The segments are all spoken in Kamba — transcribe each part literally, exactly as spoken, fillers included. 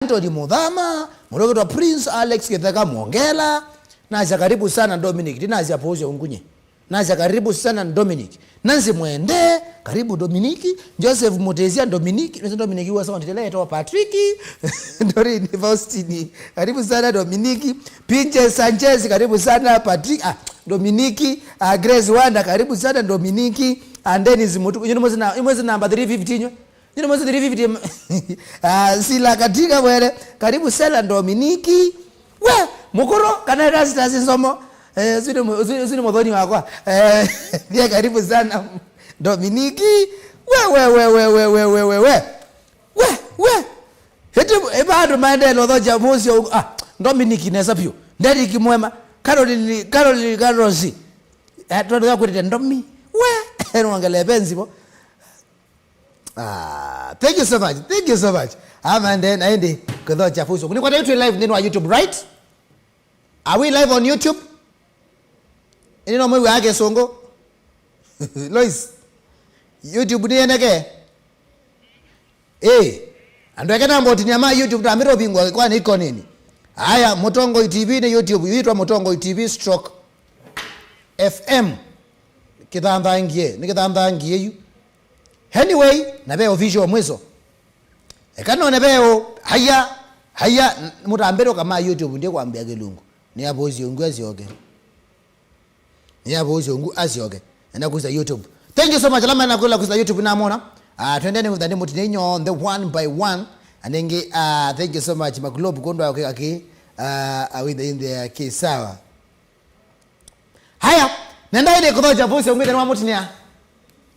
Anthony Muthama, mũndũ wĩtwa Prince Alex Kĩtheka Mwongela. Nasya karibu sana Dominic, ndinasya pause ya ungunye. Nasya karibu sana Dominic. Nancy Mwende, karibu Dominic. Joseph Mutesia, Dominic. Nĩsĩ Dominic wa sound, tele etawa Patrick. Doreen Faustini, karibu sana Dominic. Pinje Sanchez, karibu sana Patrick. Ah, Dominic. Ah, Grace Wanda, karibu sana Dominic. Ah, Dennis Mutu, you know, mwezi na, mwezi namba three fifty nyo. Nyini mwezi three fifty. Ah, Sila Katika Mwere, karibu sana Dominiki. We, mukuru, kana Erastus Nsomo. Eh, sini mu-, sini, sini muthoni wakwa. Eh, pia karibu sana Dominiki. We, we, we. We, we. Hete, eba andu maendele uthoja mucio. Ah, Dominiki nesa piu. Derek Mwema, Caroline, Caroline Karosi. Eh, twende kwitete Ndomi. We, nongele penzi bo. Ah, thank you so much. Thank you so much. Amande, na indi, kwĩthĩwa chafu icio. Nĩ kwa twĩ live nthĩnĩ wa YouTube, right? Are we live on YouTube? Ĩndĩ no mwĩw'a ake songo. Lois. YouTube nĩ yeneke. Eh. Andũ eke na mboti nyama YouTube ta mĩro bingwa kwa nĩ ikonini. Aya, Mũtongoi T V nĩ YouTube, yitwa Mũtongoi T V stroke F M. Kĩthanthangie, nĩ kĩthanthangie yu. Anyway, na ve official mwiso. Eka none veo, haya, haya, n-, mũtambĩro kama YouTube ndiye kwambia kĩlungu. Nĩ aposi ungu asyoke. Nĩ aposi ungu asyoke. Enda kusa YouTube. Thank you so much. Lama na kula kusa YouTube na mona. Ah, twende ni mutani muti ninyo the one by one. Anenge, ah, thank you so much. Makulobu kondo ya kaki. Ah, awithe in the kisawa. Haya, nenda ĩndĩ kũthokya voice ya ũngĩ nthĩnĩ wa mũtinĩa.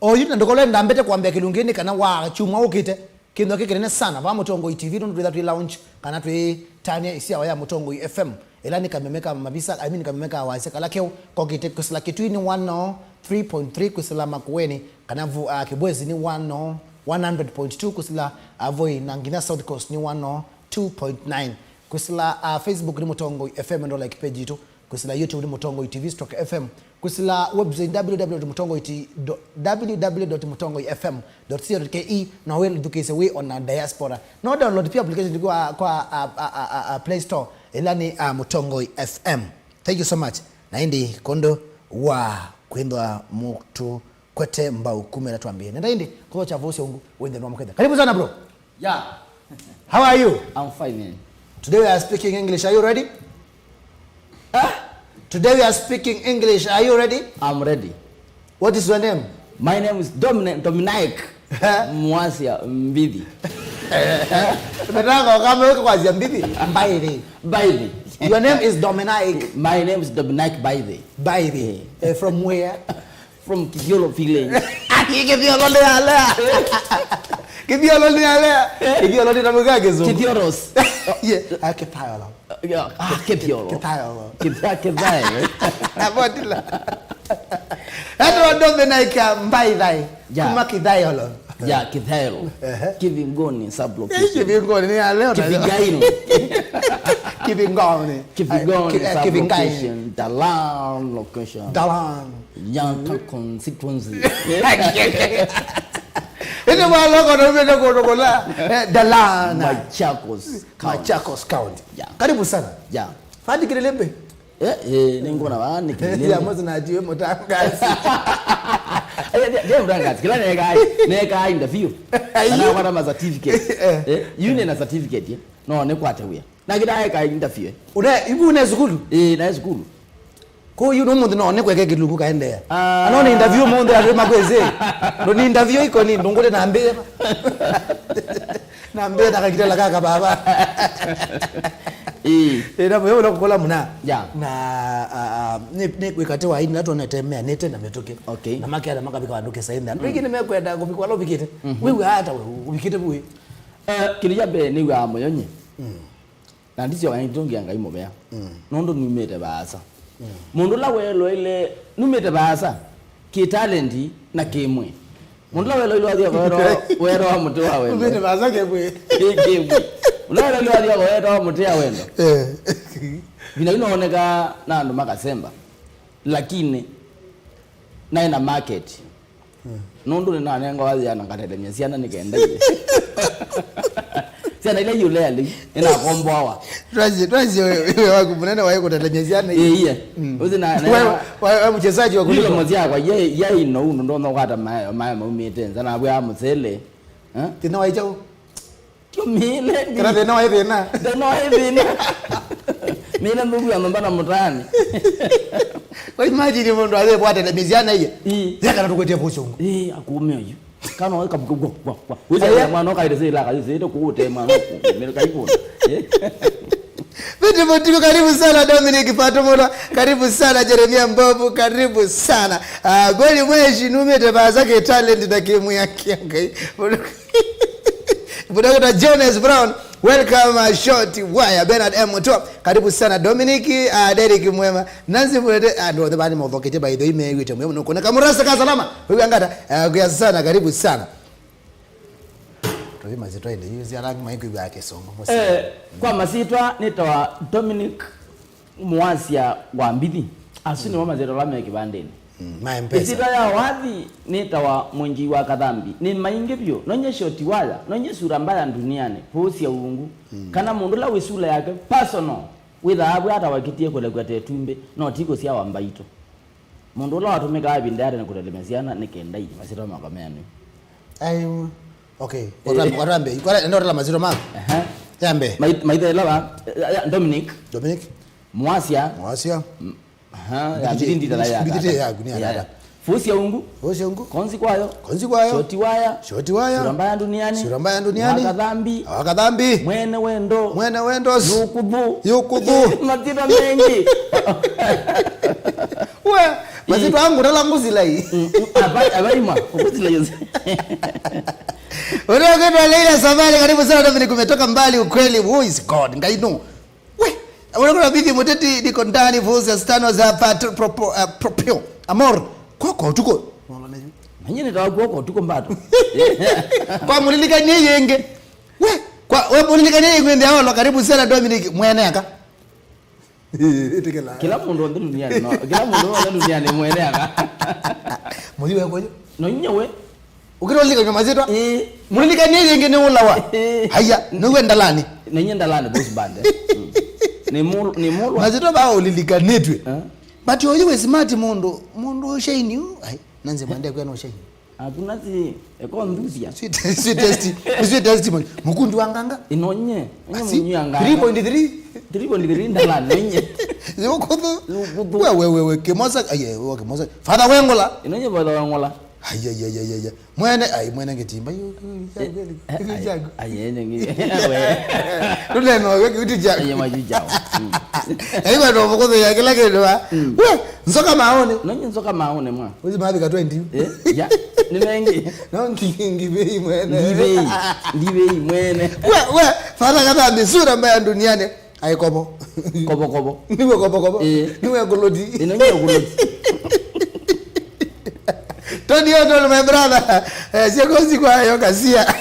Oyu na ndũkolwe ndambĩte kwambĩa kĩlungu nĩ kana wa kyumwa ũkĩte. Kĩndũ kĩ kĩnene sana va Mũtongoi T V nũndũ twĩtha twĩ launch kana twĩtania ĩsyawa ya Mũtongoi F M. Ĩla nĩ kameme ka mavisa, I mean kameme ka wasya kala keũ kokĩte kwĩsĩla Kĩtui nĩ one oh three point three kwĩsĩla Makueni kana vu, uh, Kibwezi nĩ one oh, one hundred point two kwĩsĩla, uh, Voi na nginya South Coast nĩ one oh two point nine. Kwĩsĩla, uh, Facebook nĩ Mũtongoi F M ndo like page itũ. Kwĩsĩla YouTube nĩ Mũtongoi T V stroke F M. Kwĩsĩla website W W W dot mutongoi T, do-, W W W dot mutongoi F M dot co dot K E, na wĩthukĩĩsye wĩ ona diaspora. No download pia application kwa, kwa, a, a, a, a, a Play Store, ĩla nĩ, a, Mũtongoi F M. Thank you so much. Na ĩndĩ kũndũ wa kwĩthwa mũtũkwete mbau kuma ĩla twambĩĩe. Nenda ĩndĩ kũthokya voice ya ungu wĩthĩnwa mũketha. Karibu sana, bro. Yeah. How are you? I'm fine, man. Today we are speaking English. Are you ready? Huh? Today we are speaking English. Are you ready? I'm ready. What is your name? My name is Dominic, Dominic Mwasia Mbithi. Nataka kama wewe kwa Mbithi, Mbaithe. Mbaithe. Your name is Dominic. My name is Dominic Mbaithe. Mbaithe. Eh, from where? From Kithiolo village. Aki Kithiolo nĩ alea. Kithiolo nĩ alea. Kithiolo nĩ tamũka kĩzungu. Kithioros. Yeah, ah, Kithiolo. Yeah, ah, Kithiolo. Kithiolo. Kitha-, Kithiolo. Abotila. Endo ndo menaika Mbaithe. Yeah. Kuma Kithiolo. Yeah, Kithiolo. Ehe. Kivingoni sub location. Eh, Kivingoni nĩ alea na Kivingaini. Kivingoni. Kivingoni, eh, ki-, eh, sub Kivingaini. Location. Dalan location. Dalan. Yanta constituency. Ĩndĩ waloko na umĩte kũndũ kũla, eh, Dalana. Machakos County. Machakos County. Yeah. Karibu sana. Yeah. Fadi Kilelembe. Eh, eh, ningona wa ni Kilelembe. Ya mwazi na jiwe mutangazi. Eh, ndiye, ndiye mutangazi. Kila neka, neka interview. Ayu. Kana kwa ma certificate. Eh. Eh, yu nĩ na certificate, eh. No, nĩ kwate wĩa. Na kĩtaeka interview. Une, ibu une sukulu? Eh, na sukulu. Ko yu no mũndũ no nĩ kweke kĩlungu kaendeea. Ah. Ano nĩ interview mũndũ arĩ makwezi. Ndo nĩ interview iko nĩ ndungule na mbĩe. Na mbĩe na kakitela kaka baba. Eh. Eh, na wewe unakukola muna. Ya. Na, ah, ah, nĩ, nĩ kwikate wa ini na tuonete mea nĩte na mĩtũkĩ. Okay. Na makela makabika wandu kesa ina. Ndũ ingĩ nĩ mekwenda kũbikwa lo bikite. Mhm. Wewe hata wewe ubikite buwe. Eh, kĩndũ kya mbee nĩw'aa mũyo nyie. Mm. Na ndisyoka nĩtũngĩa Ngai mũvea. Mm. Nũndũ numĩte vaasa. Mm. Mũndũ ũla weloile, numĩte vaasa, kĩ talenti na kĩ mwĩ. Mũndũ ũla weloile wathi akoetwa, wetwa mũtĩ wa wendo. Numĩte vaasa kĩ mwĩ. Kĩ, kĩ mwĩ. Ũla weloile wathi akoetwa mũtĩ wa wendo. Eh. Vina inooneka na andũ makasemba. Lakini, naĩ na market. Mm. Nũndũ nĩnanengwa wathi na ngatetemya syana nĩkenda iye. Syana ila iũlea lĩu, nĩnakomboawa. Twasye, twasye we, we waku mũnene waĩ kũtelemya syana. Ĩĩ, iye. Mm. Ũthi na, na Wewe, wewe mchezaji wa kuliko. Ilomo syakwa, ye, ye ino ũndũ ndonya kwata mayo, mayo maumĩte nza, na wĩa mũsele. Eh? Thĩna wa ichau. Tio mĩĩle ndi. Kana thĩna wa thĩna. Thĩna wa thĩna. Mĩĩle ndugu ya nyumba na mtaani. Kwa imagine mũndũ athĩ kwata na mĩsyana iye. Ĩĩ. Yakana tukwete kwa uchungu. Ĩĩ, akuume ũyu. Kana weka kwa, kwa, kwa. Wĩsĩ mwana ũkaĩte sila, kaĩte kũũte mwana ũkũmĩrĩka ikuona. Eh? Viti Mutiko, karibu sana. Dominic Fatumula, karibu sana. Jeremia Mbovu, karibu sana. Ah, Goli Mweshi, numĩte vaasa kĩ talent na kĩmwĩa kĩa Ngai. Mũndũ Doctor Jones Brown, welcome, uh, Short Wire. Bernard M Mutua, karibu sana. Dominic, uh, Derek Mwema. Nancy Mwete, andũ othe vaa nĩmaũthoketye, by the way, meew'ĩte mũyo mũno. Kũneka mũrasa ka salama, wĩw'a ngata, uh, kuya sana, karibu sana. Tũthi masitwa ĩndĩ, yu sia rangi maikwĩw'aa kĩsũngũ mũsyĩ. Eh, kwa masitwa nĩtawa Dominic Mũasya wa Mbithi. Asu nĩmo masitwa ala me kĩvandĩnĩ. Mm, ma M-Pesa. Ĩsitwa ya wathi nĩtawa Mũnjii wa Kathambi. Nĩ maingĩ vyũ. Nonye Short Wire, nonye Sura Mbaya Duniani, Pũsya Ungu. Mm. Kana mũndũ ũla wĩ sura yake personal, wĩthaa vwĩ atawa kĩtie kũlekwa ta ĩtumbĩ, no ti kũsyawa mbaitũ. Mũndũ ũla watũmĩkaa ĩvinda ya tene kũtelemya syana nĩ Kendai, masitwa makwa meanĩu. Ai, okay. Eh. Watwambe, watwambe. Kwa enda ũtala masitwa maku. Aha. Yambe. Mai-, maitha ĩla va, ya, ya, Dominic. Dominic. Mwasya. Mwasya. M-, aha, ya Mbithiti, Mbithiti ndala ya Mbithiti kaka. Yaku ni ya kaka. Pũsya Ungu. Pũsya Ungu. Konzi Kwayo. Konzi Kwayo. Short Wire. Short Wire. Sura Mbaya Duniani. Sura Mbaya Duniani. Wa Kathambi. Wa Kathambi. Mwene Wendo. Mwene Wendo. Yukuthu. Yukuthu. Mathina mengi. We, masitwa angu tala nguzilai. Mm, mm, aba-, abaima, nguzilai yose. Unakwenda Leila Samali, karibu sana Dominic, umetoka mbali ukweli. Who is God? Ngai no. We, unakwenda bithi muteti niko ndani, vuza stano za pat-, propo-, uh, proprio. Amor, koko tuko. Nanyine tawa koko tuko mbato. Kwa mulilikanie yenge. We, kwa, we mulilikanie yenge ndio, karibu sana Dominic, mwene aka. Ĩtĩkĩla. Kĩla mũndũ onthe duniani, no. Kĩla mũndũ onthe duniani mwene aka. Mũthi wekwa yu? No inya we. Ũkĩrolilikany'a masitwa? Ĩĩ. Mũlilikanie yĩngĩ nĩ ũlawa. Ĩĩ. Haya, nĩwe ndalani. Na inya ndalani boss bande. Mm. Nĩ mũ-, nĩ mũlwa. Masitwa ba ũlilikanĩtw'e. Eh? But oyu wĩ smart mũndũ, mũndũ ũshaini yu. Ai, nanze mwende kwena ũshaini. Hakuna si, eko nthusia. Si te-, si testi-, si testimony. Mukundi wa nganga. Inonye. Onye asi, munyu ya nganga. Three point three. Three point three ndala nonye. Zikuthu. Zikuthu. We, we, we, we, Kimosa, aye, we, Kimosa. Father Wengola. Inonye Father Wengola. Aye, aye, aye, aye, aye. Mwene, ai, mwene ngitimba. Yu, yu, yu, yu, yu, yu, yu. Aye, aye, ngi. We. Tuneno, we, kiuti jaku. Aye, maju jawa. Mm. Aye, kwa ndo mukuthu ya kila kindu wa. Mm. We, nzoka maone. Nonye nzoka maone mwa. Wezi mavi ka twenty. Eh, ya, ni mengi. No ngi-, ngivei mwene. Ngivei, ngivei mwene. We, we, fana kata misura mbaya duniani. Ai kobo. Kobo, kobo. Niwe kobo, kobo. Eh. Niwe kuloti. Ino niwe kuloti. Tony Otto, my brother. Eh, sio kozi kwa yo kasia.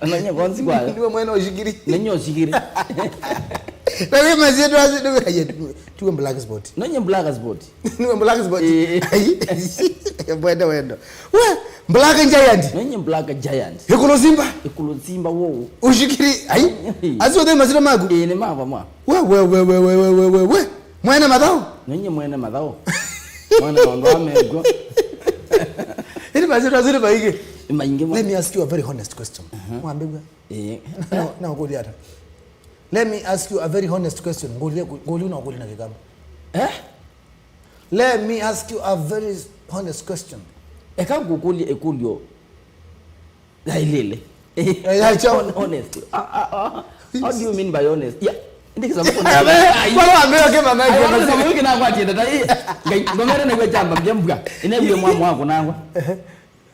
Nonye konzi kwa yo. Niwe mwene ushikiri. Nonye ushikiri. Na wewe mazietu azi, niwe kayetu. Tuwe black spot. Nonye black spot. Niwe black spot. Eh. Ai. Bwende wendo. We, black giant. Nonye black giant. Ikulu simba. Ikulu simba wo. Ushikiri. Ai. Asi othe masitwa maku. Eh, ni mava mwa. We, we, we. Mwene mathao. Nonye mwene mathao. Mwene maondo amegwa. Ini masitwa zile maige. Maingi mwa. Let me ask you a very honest question. Uh-huh. Mwambegwa. Eh. Na, na ukulia hata. Let me ask you a very honest question. Ngũlye, ngũlye na ngũlye na Kĩkamba. Eh? Let me ask you a very honest question. Eka ngũkũlye ĩkũlyo yaĩlĩle. Eh, ya chao. Hon-, honest. Ah, ah, ah. How do you mean by honest? Yeah. Ndi kĩsamba kwa. Kwa ambayo kema mike. Ai, wala sababu kina kwa tienda tai. Ngai, ngomere na kwa chamba mjambwa. Ine kwa mwa mwa kunangwa.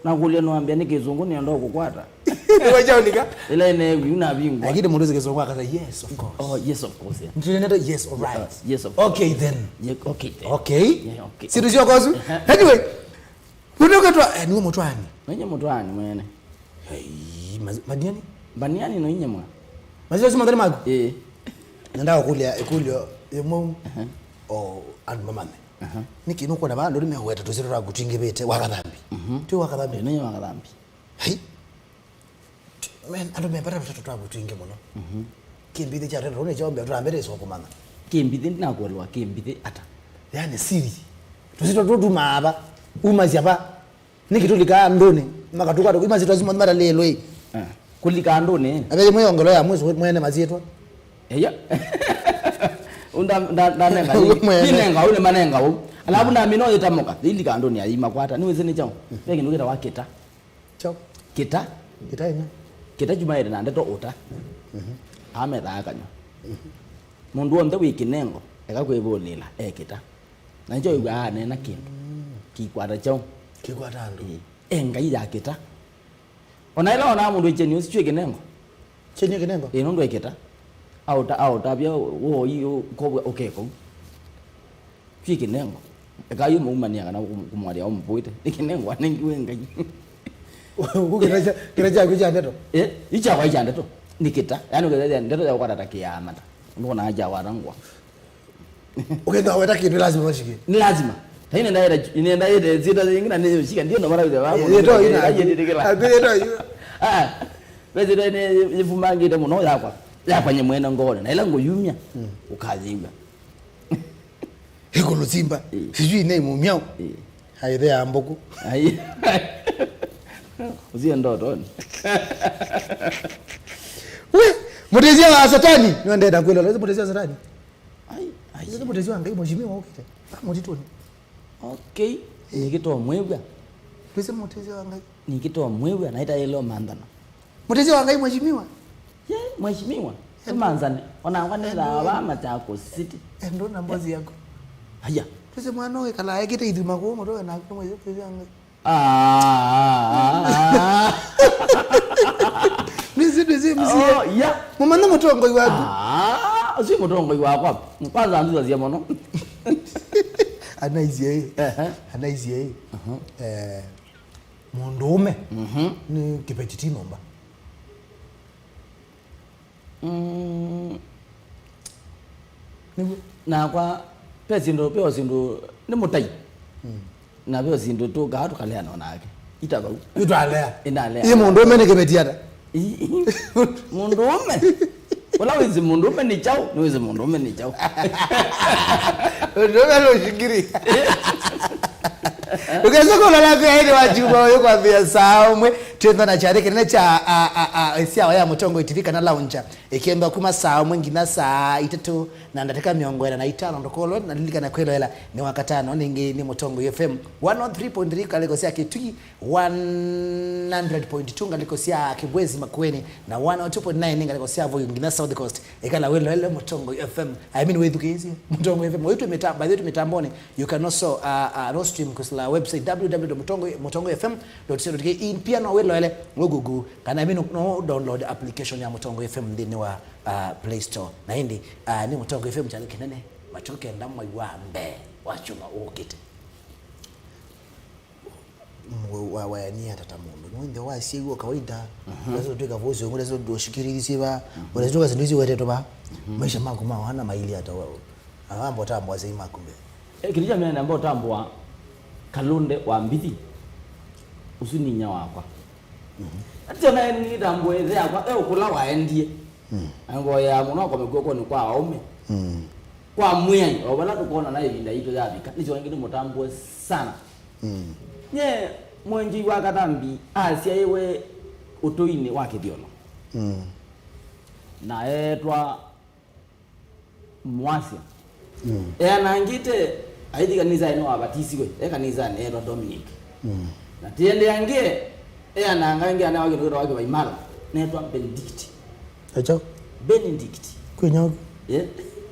Nakũlya nũambĩa nĩ kĩsũngũ nĩenda kũkwata. Nĩwe kyaũnika? Ĩla ĩneewie navingwa. Lakini mũndũ ũsĩ kĩsũngũ akasa, "Yes, of course." Oh, yes, of course, yeah. Ndio nenda, "Yes, all right." Uh, yes, of course. Okay, then. Yeah, okay, then. Okay. Yeah, okay. Situ sio kosu. Uh-huh. Anyway, mũndũ katwa, eh, nĩwe mũtwani. Nĩwe mũtwani mwene. Hey, mas-, Mbaniani? Mbaniani no inyemwa. Masio sima ndani maku? Eh. Nenda kũlya ĩkũlyo ĩmwe. Uh-huh. O andũ mamame. Aha. Nĩkĩ nũkwona vaa ndũlĩ meweta tũsyĩtwa twaku twingĩvĩte wa Kathambi? Mhm. Twĩ wa Kathambi. Ĩĩ, nĩ wa Kathambi. Hai. Men, andũ mepata tũtatũ twaku twingĩ mũno. Mhm. Kĩmbithĩ kya tũtatũ nĩkyo mbee tũtambĩte ĩsoo kũmanya. Kĩmbithĩ ndinakuelewa kĩmbithĩ ata? Yani siri. Tũsito tũtumaa va. Umasya va. Nĩkĩ tũlikaa andũnĩ, makatũkwata, imasitwa simo matalĩlwe. Ah, kũlika andũnĩ. Avethĩ mwĩongelo ya mwĩsĩ mwene masyĩtwa. Eya. Unda, nda, ndanenga. Mwene. Ninenga, ũu nĩ manenga, ũu. Alafu na mino ĩtamoka, ilika andũnĩ ayimakwata. Nĩwĩsĩ nĩ kyaũ? Ve kĩndũ kĩtawa kĩta. Kyaũ? Kĩta. Kĩta ĩnya. Kĩta kyumaĩte na ndeto ũta. Mhm. Amethaa kanywa. Mhm. Mũndũ w'onthe wĩ kĩnengo, eka kwĩvũlĩla, e kĩta. Na nĩkyo wĩw'aa aneena kĩndũ, kĩkwata kyaũ? Kĩkwata andũ. Ĩĩ. E ngai ya kĩta. O na ĩla wonaa mũndũ wĩ kyenĩ ũsu, kyĩ kĩnengo. Kyenĩ kĩnengo? Ĩĩ, nũndũ e kĩta. Aũta, aũtavya woi ũkova ũkeka ũu. Kyĩ kĩnengo. Eka yu maumania kana kũm-, kũmwarĩa ũmũvũĩte. Nĩ kĩnengo anengiwe ngai. Ũku kĩta kya, kĩta kyaku kya ndeto? Ĩĩ, yu kyakwa kya ndeto. Nĩ kĩta. Yaani ũkethĩa ndeto ya ũkwata ta kĩaa mata. Nũndũ wonaa kyakwata ngũa. Ũkethĩa weta kĩndũ, lazima ũsikie. Nĩ lazima. Ta ĩĩ nenda yete, nenda yete syĩtwa yĩngĩ na nĩyũsika, ndiyo ndo mara wĩthĩa wa mũndũ. Yĩtwa ĩna. Ayĩtĩkĩla. Ati yĩtwa ĩna. Ah, ve syĩtwa nĩ yĩvumangĩte mũno yakwa. Yakwa nye mwene ngoonĩ. Na ĩla ngũyumya, mm, ũkayĩw'a. Ĩkũlũ simba. Ĩĩ. Sijui nĩ mũmyao. Ĩĩ. Aithe ya mbũkũ. Ai. Usiye ndotoni. We, mũtĩsya wa satani. Nĩwendete kwĩlola. Ũsĩ mũtĩsya wa satani. Ai, ai. Ũsĩ mũtĩsya wa Ngai, mheshimiwa ũkĩte. Ah, mũtitũnĩ. Okay. Nĩkĩto mwĩw'a. Twĩsĩ mũtĩsya wa Ngai. Nĩkĩto mwĩw'a, na ĩtaĩle manthana. Mũtĩsya wa Ngai, mheshimiwa. Ye, mheshimiwa. Tũmanzane. Onakwa nĩthaa wa Machakos City. Endo na mbozi yako. Aya. Twĩsĩ mwana ũyũ ĩkalaa ekĩte ithuma kũu mũtwe na mũtĩsya wa Ngai. Ah, ah, ah, ah. Nĩsĩ, nĩsĩ, nĩsĩ. Oh, yeah. Mũmanya mũtongoi waku. Ah, ũsu mũtongoi wakwa. Kwanza nzuzasya mũno. Anaisye ĩ. Ehe. Anaisye ĩ. Mhm. Eh, mũndũũme, mhm, nĩ kĩveti ti nyũmba. Mm. Nĩw'o. Nakwa, ve syĩndũ, ve o syĩndũ, nĩ mũtai. Mm. Na ve o syĩndũ tũkaa tũkalea no nake. Ita vau. Yu twalea. Ĩnalea. Ĩ mũndũũme nĩ kĩveti ata? Ĩ, ĩ, mũndũũme. Ũla wĩsĩ mũndũũme nĩ kyaũ, nĩwĩsĩ mũndũũme nĩ kyaũ. Mũndũũme nĩ ũshikiri. Ndũkese kũlola kwĩa ĩndĩ wa kyumwa ũyũ kwambĩĩa saa ũmwe. Twĩthwa na kyathĩ kĩnene kya, a, a, a, ĩsyawa ya Mũtongoi T V kana launcher. Ĩkĩenda kuma saa ũmwe nginya saa itatũ na ndatĩka mĩongo ĩna na itano. Ndũkolwe na lilikana kwĩloela nĩ Wakatano, nĩngĩ nĩ Mũtongoi F M one oh three point three ngalĩko sya Kitui, one hundred point two ngalĩko sya Kibwezi Makueni, na one oh two point nine ngalĩko sya Voi nginya South Coast. Ĩkala wĩloele Mũtongoi F M. I mean, wĩthukĩĩsye Mũtongoi F M. Oyu twĩ mĩta-, by the way, twĩ mĩtambonĩ. You can also, uh, uh, no stream kusila website w w w dot mutongoi, mutongoi f m dot co dot k e. Pia no wĩloele, wĩ Google, kana I mean, no download application ya Mũtongoi F M nthĩnĩ wa, uh, Play Store. Na ĩndĩ, uh, nĩ Mũtongoi F M kyathĩ kĩnene, matukũ kenda mwai wa mbee wa kyumwa ũkĩte. Mũ-, wa-, waenie ata ta mũndũ? Nĩ wĩthĩwa wasyaiwe o kawaida, mhm, ũresa ũtwĩka vosyo, ũresa ũshikĩrĩisye va, mhm, ũresa ũtwĩka syĩndũ isu wetetwe va. Mhm. Maisha maku ma wana mailyĩ ata wa-, na wamba ũtambũa asyai maku mbee? Eh, kĩndũ kya mbee namba ũtambũa Kalunde wa Mbithi, ũsu nĩ inya wakwa. Mhm. Ati ona nĩtambũe ĩthe yakwa, e ũkũla waendie. Mm. Na ngoya mũno akome kw'okonĩ kwa aũme. Mm. Kwa Mwĩai, o vala tũkonana ĩvinda yitũ yavika, nĩsyo ĩngĩ nĩmũtambũe sana. Mm. Nye mwenji wa Katambi asyaĩwe ũtũinĩ wa Kĩthyolo. Mm. Na eetwa Mwasya. Mm. Eanangĩte, aithi kanisanĩ wavatisiwe, e kanisanĩ eetwa Dominic. Mm. Na tĩendeangie, eananga ĩngĩ anewa kĩndũ kĩtawa Kĩvaimala, neetwa Benedict. Echo? Benedict. Kwĩ nyoku? Eh?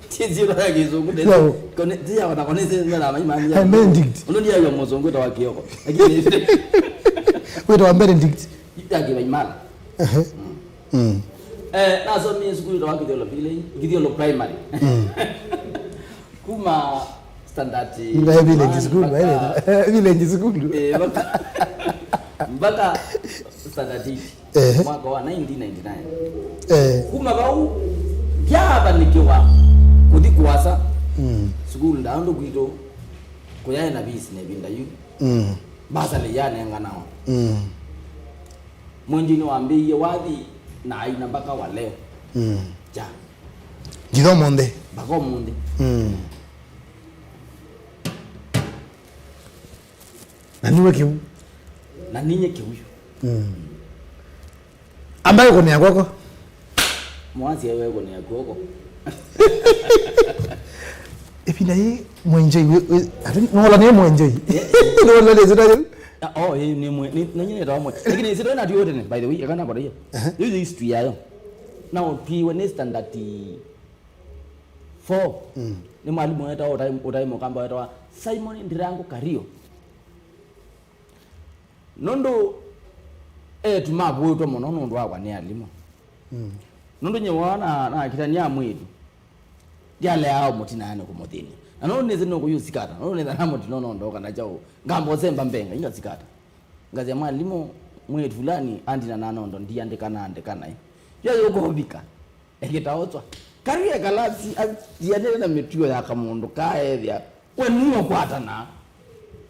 Ti nzĩla ya kĩsũngũ, no. Kone, ti ya wana kone sĩ mela maimani ya. Eh, Benedict. Ũndũ ndiayo mũsũngũ ta wa Kioko. Lakini wĩtawa Benedict. Ya Kĩvaimala. Ehe. Mm. Mm. Eh, nasomie sukulu ĩtawa Kĩthyolo Village, Kĩthyolo Primary. Mm. Kuma standard. Ngai village one school, mpaka eh, village school. Eh, mpaka, mpaka standard eight. Ehe. Mwaka wa nineteen ninety-nine. Eh. Kuma vau, ndyaavanĩkĩwa kũthi kũasa. Mm. Sukulu ndaandũ kwitũ, kũyaĩ na visi na ĩvinda yu. Mm. Mbasali yanenganawa. Mm. Mwenji nĩwambĩie wathi Na aina mpaka wa leo. Mm. Ja. Nginya ũmũnthĩ. Mpaka ũmũnthĩ. Mm. Na niwe kĩu. Na ninye kĩu. Mm. Ambaye kũnĩa kwoko. Mwasi ewe kũnĩa kwoko. Ĩvinda yĩ mwenjoi, we, we, ati, nola nĩ mwenjoi. Yeah. Nola nĩ zita yũ. Ah, oh, eh, nĩ mwe, nĩ, nĩ nyine tawa mwe. Lakini zita na tiyo tene, by the way, yakana kwa hiyo. Aha. Hiyo history yayo. Now, twiwe nĩ standard four. Mm. Nĩ mwalimu wetawa ũtai, ũtai mũkamba wetawa Simon Ndirangu Kario. Nũndũ eĩtu mavũĩtwe mũno nũndũ wakwa nĩ alimũ. Mm. Nũndũ nyie woo na, nakitania mwĩĩtu. Ndialeaa ũmũtinanĩa nĩ kũmũthĩny'a. Na nũndũ nĩsĩ nũkũyũsikata, nũndũ nĩtha namũtina nondo kana kyaũ. Ngamba ũsemba mbenga, ingasikata. Ngasya, "Mwalimũ, mwĩĩtu fulani andina na nondo, ndiandĩka naandĩka naĩ." Yo yũkũvika. Ekĩta ũtwa. Kariu ekalasi, athianĩte na mĩtuo ya kamũndũ kaethĩa. We nĩwe ũkwatana.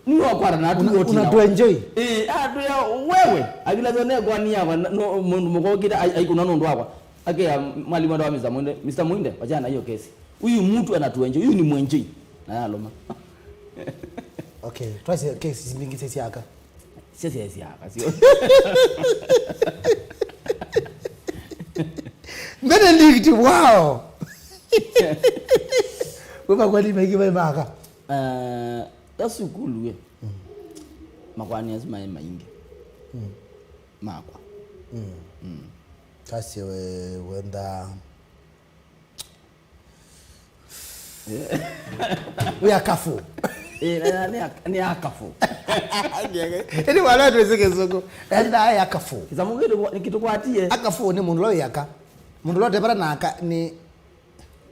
Nĩwe ũkwatana, tu Una-, ũtina. Unatuenjoy. Eh, atwĩa, wewe. Akila zone kwani yakwa, no, mũndũ mũkokita, ai-, aikuna nũndũ wakwa. Akĩa mwalimu ndo wa Mister Muinde, "Mister Muinde, wachana na hiyo kesi. Huyu mtu anatuenjoy, huyu ni mwenjoi." Na yalũma. Okay, twasye kesi mbingĩ sya siaka. Sio, sio, sio, sio. Benedict, wow! Wĩva kwani maingĩ vai maka? Eh, ta sukulu, eh. Mm. Makwani asu maĩ maingĩ. Mm. Makwa. Mm. Mm. Kasi we, wenda Wĩ akafu. Eh, na, na, nĩ ak-, nĩ akafu. Ĩndĩ wala twĩsĩ kĩsũngũ. Enda aĩ akafu. Kĩsamũ kĩtũ-, nĩkĩtũkwatie. Akafu nĩ mũndũ ũla wĩ aka. Mũndũ ũla ũte vala na aka nĩ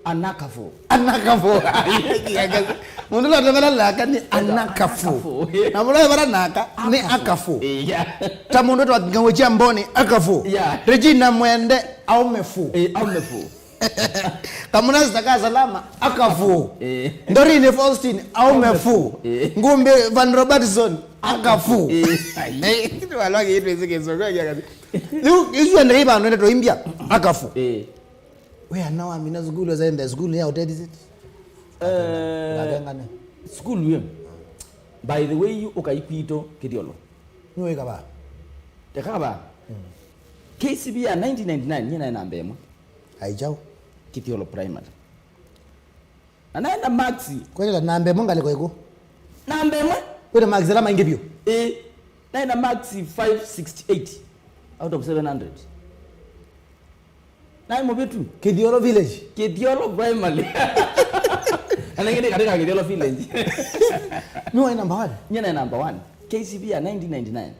anakafu. Anakafu. Mũndũ ũla ũte vala na aka nĩ anakafu. Anakafu. Na mũndũ ũla wĩ vala na aka nĩ akafu. Akafu. Eh, yeah. Ta mũndũ twa ng'awĩ kya mboni akafu. Yeah. Regina Mwende aumefu. Eh, aumefu. Kamuna sitaka salama, akafu. Eh. Ndorini Faustin, aumefu. Eh. Ngumbi Van Robertson, akafu. Eh. Walwaki itwe zike sogo ya kazi. Liu, isu ende iba ndo neto imbia, akafu. Eh. We ana wa mina sukulu zaende sukulu ya uteti ziti. Eh, ngane. Sukulu ye. By the way, you ukaikwito Kithiolo. Niwe kaba. Tekaba. Mm. K C B ya nineteen ninety-nine, nyina namba ĩmwe. Aichau. Kithiolo Primary. Na naenda max. Kwĩlĩla namba ĩmwe ngalĩko ĩkũ? Namba ĩmwe. Kwĩna max ala maingĩ vyũ? Ĩĩ. Naenda max five sixty-eight out of seven hundred. Naĩ mũvĩtu. Kithiolo Village. Kithiolo Primary. Na nĩngĩ nĩ katika Kithiolo Village. Nĩwe namba one? Nyie naĩ namba one. K C B ya nineteen ninety-nine.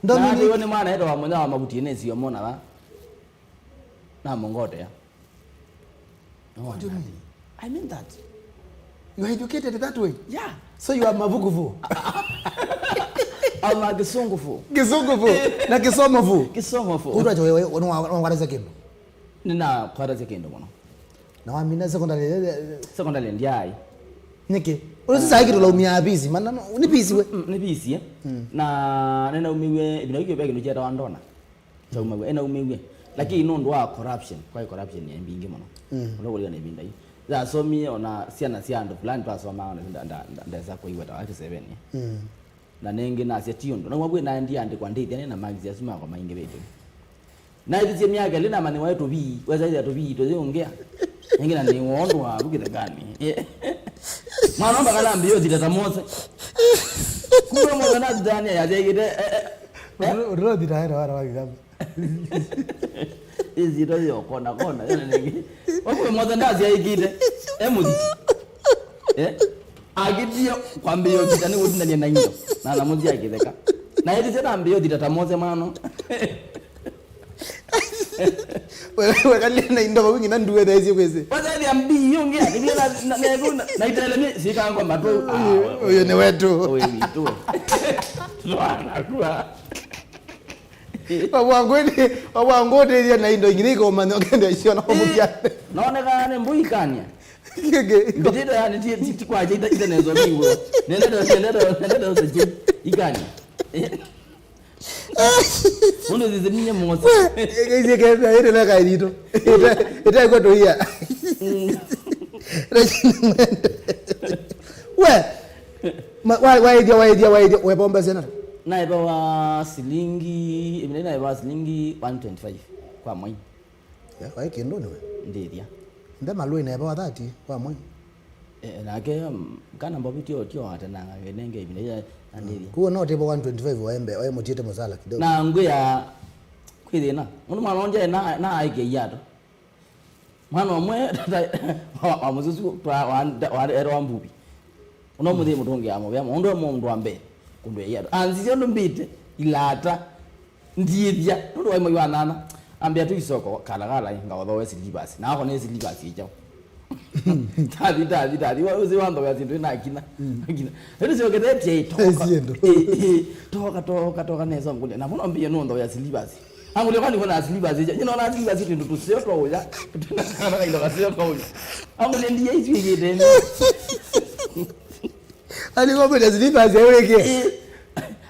Dominic. Na nĩ mwana etawa mũnya wa mavuti nĩ sio mona va. Na mũngotea. No, what do you mean? I mean that. You are educated that way? Yeah. So you are mavukuvu? I'm a kisunguvu. Kisunguvu. Na kisomovu. Kisomovu. Kutwa chowe, wanu wa, wa, wa, kĩndũ. Nĩnakwatĩsya kĩndũ mũno. Na wamina secondary? Secondary ndiai. Nĩkĩ? Ũrĩsĩ saa hii kĩtũlaumia busy, mana no, nĩ busy we. Mm, nĩ busy, eh? Mm. Na nĩnaumiw'e, ĩvinda yĩu ve kĩndũ kyetawa ndona. Kyaumaw'a, enaumĩw'e. Lakini nũndũ wa corruption, kwaĩ corruption ya mbingĩ mũno. Mm. Ũla kũlikana ĩvinda ii. Yasomie ona syana sya andũ fulani twasomaa ona nda-, nda-, nda-, ndesa kũiweta wa kĩseveni. Mm. Na nĩngĩ nasya ti ũndũ. Naumaw'e naendie andĩkwa ndĩthya nĩ na marks asu makwa maingĩvĩte. Naĩthisye myaka ĩlĩ namanyĩwa ĩ tũvii, wesaĩthya tũvii tũyĩũngĩa. Nĩngĩ na nĩ wondũ wa vu kĩthekani. Mwana ũmba kana mbio thita ta Mose. Kumbe Mose na thitania ya thĩgĩte, eh, eh. Ũtũro thita ĩra wana wa kĩkabu. Ĩsito yo kona kona, yana nĩngĩ. Wakuwe Mose ndasyaĩkĩte, e mũthiti. Eh? Akĩtie kwambĩĩa ũthita nĩ gũtindania na indo. Na na mũthia akĩtheka. Na ĩtĩsya na mbĩĩa ũthita ta Mose mano. Wewe, wewe kalia na indo kwa wingi na nduwe na hizi kwezi. Wazaidi ya mbii yonge, ndio na, na, na, na, na itele ni, sika ngoma tu. Ah, wewe. Huyo ni wetu. Wewe ni tu. Bwana kwa. Wawangwende, wawangwende na indo ingine iko manyo kende sio na kumujane. Naonekana ni mbui kania. Mbitĩte yani ti, ti, ti kwaja ita, ita nezo biwo. Nenda, nenda, nenda, nenda, ikani. Eh? Mũndũ sisi ninye mũosa. Ĩkĩisie kenda ĩrĩ na kairito. Ĩtaĩkwa tũia. We. Ma- wa- waĩthya waĩthya waĩthya wepomba sena. Naĩvawa silingi, ĩvinda naĩvawa silingi one twenty-five kwa mwai. Ya, waĩ kĩndũnĩ we. Ndĩthya. Nde malũi naĩvawa thirty kwa mwai. Eh, nake, mm, kana mbovi tio, tio atenanga nenge ĩvinda ya andĩthya. Kuo no tĩvo one twenty-five waembe, wae mũtiĩte mũsala kidogo. Na ngwĩa kwĩ thĩna. Mũndũ mwana onje na, na aike iato. Mwana ũmwe wa, wa mũsusu twa, wa, wa, erwa mbuvi. Ũno mũthĩ mũtũngĩa mũvea, mũndũ ũmwe mũndũ wa mbee, kũndũ ya iato. Anzisye ũndũ mbĩte, ilata. Ndiĩthya, nũndũ waĩ mwai wa nana, ambĩa tu isoko, kala kala, ngaothowe silivasi. Na wako nĩ silivasi ĩkyaũ. Tathi, tathi, tathi, wa- ũsĩ wanthoya syĩndũ ĩnakina. Nakina. Ĩndĩ syokethetye ĩtoka. Ĩ syĩndũ. Ĩ, ĩ, toka, toka, toka nesa ngũlya. Na mũno mbĩe nũnthoya silivasi. Angũlya kwani kona silivasi ĩkya. Nyina ona silivasi twĩndũ tũseo twa ũya. Kana kaindo kaseo ka ũya. Angũlya ndiye isu ĩyĩte. Ani kwa kwenda slippers ya weke. Ĩĩ.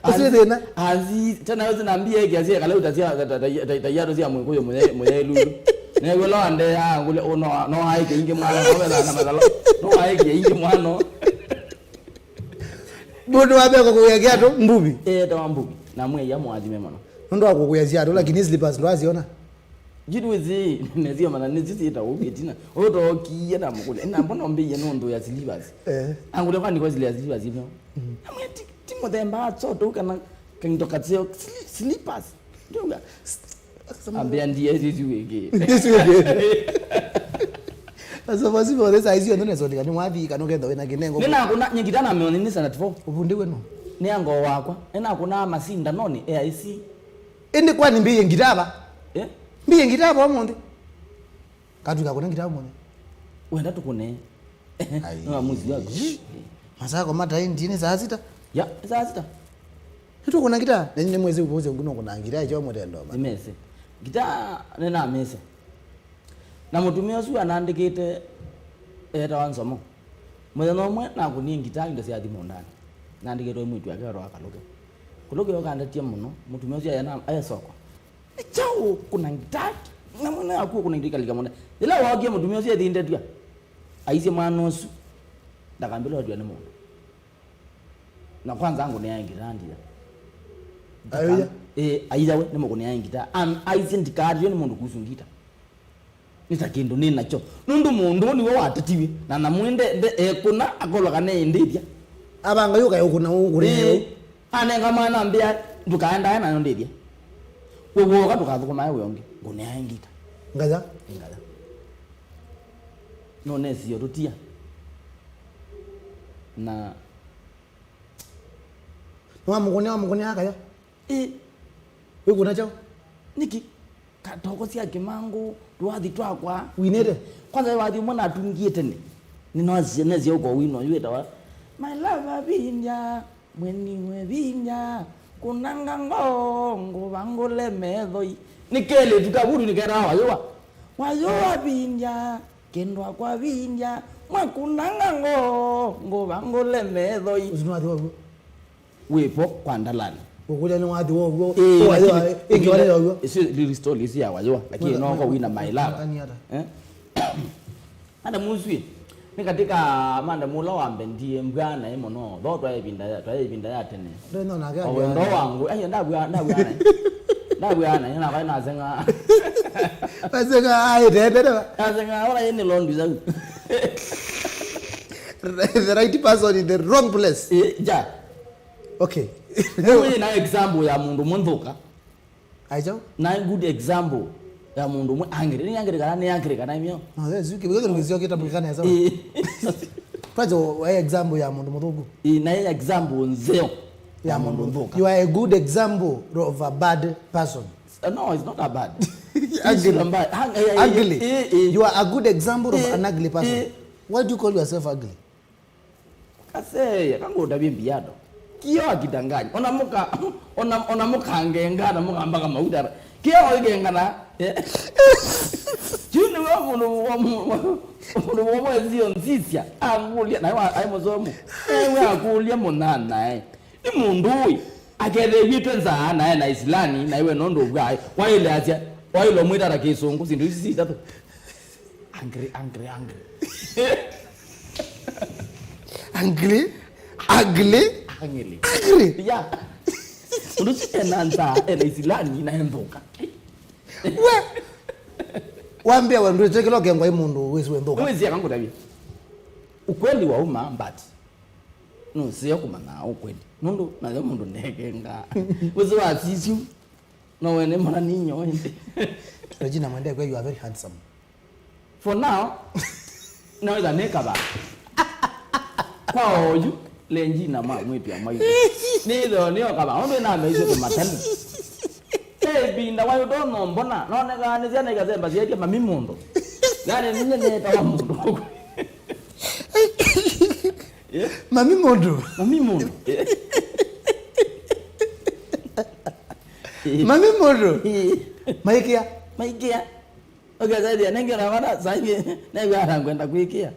Ũsĩ thĩna. Azi, tena yote na mbia yake azi kala utasia ta- ta- ta- ta- ta- iatũ sya mwĩkũyũ mũye- mũyelulu. Negwe lo ande ya ngule uno no aike ingi mwana no wela na magalo. No aike ingi mwana. Mũndũ wa mbeko kũgĩa kĩatũ mbuvi. Eh, tawa mbuvi. Na mwe ya mwathime mũno. Nũndũ wa kũgĩa ciatũ lakini slippers ndwaziona. Jitwĩsĩ, nĩsio mana nĩsisĩta ũu ĩtina. Ũtookie na mũkũlya. Na mbona ũmbĩie nũndũ ya silivasi? Eh. Angũlya kwani kwa zile ya silivasi ino. Amwe ti ti mũthemba atso tu kana kaindo kaseo sli- slippers. Ndio. Ambia ndiye sisi wiki. This weekend. Sasa basi bora sasa hizo ndio ndio ni wapi kana kendo wena kinengo. Nina kuna nyingitana ameona ni sana tifo. Ubundi wenu. Ni ango wakwa. Nina kuna masinda noni A I C. Ĩndĩ kwani mbĩie ngita va? Eh? Mbĩie ngita va ũmũnthĩ? Katwĩka kũne ngita ũmũnthĩ? Wenda tũkũne. Ai. No mũsi waku. Masako mataĩ ndini saa sita? Ya, saa sita. Nĩtũkũna ngita? Nenyu nĩmwĩsĩ ũvũsĩ ngũno kũna ngita ĩkyo mũtendo ma. Nĩmese. Ngita nĩnamese. Na mũtumĩa ũsu anandĩkĩte etawa Nzomo. Mũthenya ũmwe nakũnie ngita indo syathi mũũndanĩ. Nandĩkĩtwe mwĩĩtu wake wetawa Kalũke. Kalũke ũkandetie mũno, mũtumĩa ũsu aĩ na aĩ soko. Nĩ kyaũ kũna ngita? Na mwana waku kũna ngita ikalika mũno. Yĩla waokie mũtumĩa ũsu ethindetw'a, aisye mwana ũsu ndakambĩlwe atw'a nĩ mũndũ. Na kwanza angũnĩae ngita ndia. Aiya. Ĩĩ, aiya we nĩ mũkũnĩae ngita. An- aisye ndikaatw'e nĩ mũndũ kuhusu ngita. Nĩ ta kĩndũ nĩ nakyo. Nũndũ mũndũ ũũ nĩwe watetiw'e. Na namwĩ nde, nde ekũna akolwa kana eĩndĩthya. Avanga yũka yũkũna ũkũnĩa. Ĩĩ. Anenga mwana mbĩa ndũkaendae nayo ndĩthya. We woka ndũkathũkũmae wĩa ũngĩ. Ngũnĩae ngita. Ngaya. Ngaya. No nesio tũtia. Na nĩwamũkũnĩa, wamũkũnĩa akaya? Ĩ. Wĩkũna kyaũ? Nĩkĩ? Katoko sya kĩmangũ, tũwathi twakwa. Winĩte? Kwanza wathi ũmwe natungie tene. Nĩnosie nesie ũko wino yu wĩtawa. My love avinja, mweniwe vinja, kunanga ngoo, ngũvangũle methoi. Nĩ kelĩtu ka vutu nĩketawa wayũwa. Wayũwa vinja, kĩndũ akwa vinja, mwakunanga ngoo, ngũvangũle methoi. Ũsu nĩwathi waw'o? Wĩpo kwa ndalani. Ũkũlya nĩ wathi wow'o. Ĩĩ, ũwayũa, lakini ĩngĩ wathi wow'o. Ĩsu little story ĩsu ya wayũa, lakini no kwa wina my love. Makani ata? Eh? Anda muswi. Nĩ katika manda mula wa mbendie mbwa naĩ mũno. Tho twaĩ ĩvinda ya, twaĩ ĩvinda ya tene. Ndio ndio nake. O wendo wangu. Ai ndabwa ndabwa naĩ. Ndabwa naĩ na kwa na senga. Basenga ai tete. Senga ora yini londu zau. The right person in the wrong place. Eh, ja. Okay. Nĩ na example ya mũndũ mũthũka. Aicho? Na good example ya mũndũ ũmwe angry. Nĩ angry kana nĩ angry kana imyo. No, there's you. Because you get up kana sawa. Eh. Twacho wa example ya mũndũ mũthũku. Eh, na example nzeo ya mũndũ mũthũka. You are a good example of a bad person. Uh, no, it's not a bad. Ugly. Ugly. Eh, eh. You are a good example of an ugly person. Eh. Why do you call yourself ugly? Kaseya kangũtavye mbiano. Kĩo akitanganya. Ona mũka ona ona mũkangenga na mũkambaka mauta. Kĩo ikengana. Eh? Yu nĩ wa mũndũ wa mũndũ wa mwezi onzisya. Angũlya na wa ai mũsomo. Ewe akũlya mũnana eh. Nĩ mũndũ ũĩ. Akethĩw'ĩtwe nzaa, na ena isilani, na iwe nũndũ ũvw'a, waĩle asya, waĩle ũmwĩta ta kĩsũngũ, syĩndũ ici si itatũ. Angry, angry, angry. Angry, ugly, angry. Angry. Yeah. Mũndũ ũsu ena nzaa, ena isilani, na ethũka. We! Wambĩa we ndwĩtĩkĩla ũkengwa ĩ mũndũ wĩsĩ wethũka. Nĩwĩsĩ aka ngũtavye. Ukweli wauma, but nũseo kũmanya ukweli. Nũndũ nayo mũndũ nekenga. Wĩsĩ wasisyu. No we nĩ mwana ninyo ĩndĩ. Regina Mwende, you are very handsome. For now, naweza nĩ kavaa. Kwa oyu, Regina ma mwĩtĩa mwaitũ. Nĩ ĩtheo nĩyo kavaa. Ũndũ ĩnameisye kũmatani. Ĩvinda wayo ndono mbona, nonekaa nĩ syana ikasemba syaĩtye mami mũndũ. Yani, ninye nĩetawa mũndũ. Yeah. Mami mũndũ. Mami mũndũ. Mami mũndũ. Maikĩa. Maikĩa. Ũkethethia nengera vata sangi, nengwata ngwenda kwĩkĩa.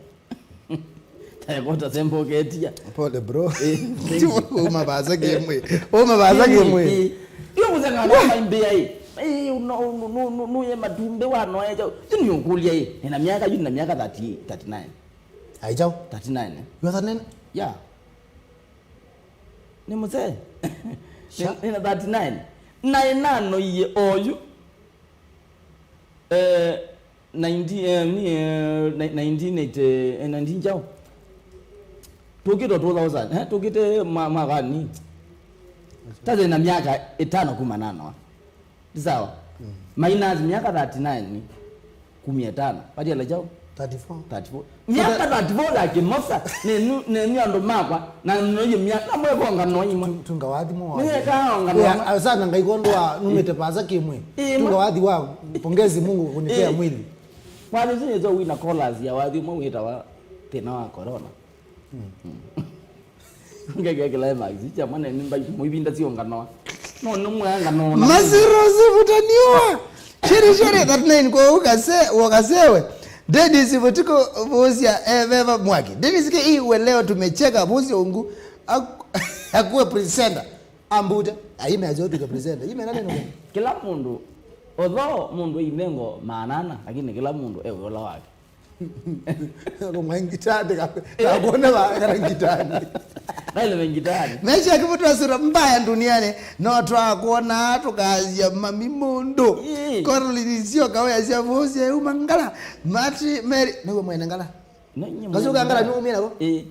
Taekota semboketia. Pole, bro. Eh, thank you. Uma vasa kĩmwe. Uma vasa kĩmwe. Yo kuzanga na maimbia hii. Eh, uno, uno, no, no, no, ye matumbe wa no ya. Tuni ukulia hii. Nina miaka, yu nina miaka thirty, thirty-nine. Ai chao. Thirty-nine, eh? You are thirty-nine? Yeah. Nĩ mũsee. Sure. Nĩ, nina thirty-nine. Na ĩnanoie oyu. Eh, nineteen, eh, ni, eh, ni-, nineteen eighty, eh, nineteen chao. Tũkĩte two thousand, eh, tũkĩte ma-, mwakani. Tazĩ na miaka ĩtano kuma nanoa. Sawa? Mm. Minus miaka thirty-nine kumia ĩtano. Patiala chao? Thirty-four. Thirty-four. Miaka thirty-four ya kĩmosa, nenu, nenu andũ makwa, na noye miaka mwevonga no imwe. Tu-, tunga wathimo wa. Nĩweka onga no. Sana ngai kondo wa numite pasa kimwe. Ĩĩ, tunga wathi wa pongezi Mungu kunipea mwili. Wathi sinye zo wina callers ya wathi mwe witawa thĩna wa corona. Mm. Ngeke kila ema izicha mwana ni mbai muivinda sionganoa. No, no mwanganoa. Masiro zivutaniwa. Shiri shiri that nine kwa ukase, wakasewe. Dennis Vutiko vusia, eh, veva mwaki. Dennis ke iwe leo tumecheka vusia ungu. Ak-, akuwe presenter. Ambute. Aime azotuke presenter. Ime nani no? Kila mundu, although mundu imengo maanana, lakini kila mundu e wĩola wake. Kũmwa ngitani, ka-, kakuona va-, kana ngitani. Naile ngitani. Maisha yakivutwa sura mbaya duniani, no twakuona tukazia mami mundu. Ii. Caroline sio kawe sia vosi ya uma ngala. Mati Mary, niwe mwene ngala. Nanye. Kazuka ngala ni umina ko? Ii.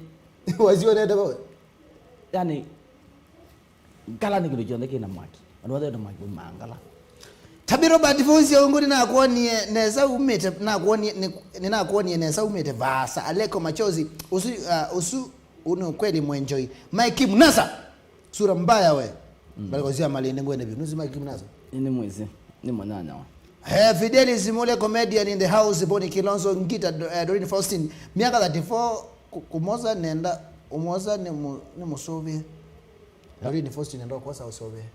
Wasionete ko? Yani, ngala nĩ kĩndũ kyonthe kĩna mwaki. Andũ othe na mwaki maumaa ngala. Tabi Robert Fonsi Ongo, nĩnakwonie nesa umĩte, nakwonie, nĩ-, nĩnakwonie nesa umĩte vaasa. Aleko Machozi, ũsu, uh, ũsu, ũũ nĩ ũkweli mwenjoi. Mike Munasa, sura mbaya we. Mm. Ngalĩko sya malĩndĩ ngwende vyũ. Nusi Mike Munasa? Nĩ mwĩsĩ, nĩ mũnyanyawa. Eh, Fidelis Mule, comedian in the house, Bonnie Kilonzo, Ngita, Do-, eh, Doreen Faustin, miaka thirty-four, ku-, kumosa nenda, umosa nĩ mu-, nĩ mũsũvĩe. Doreen Faustin nenda ũkosa ũsũvĩe.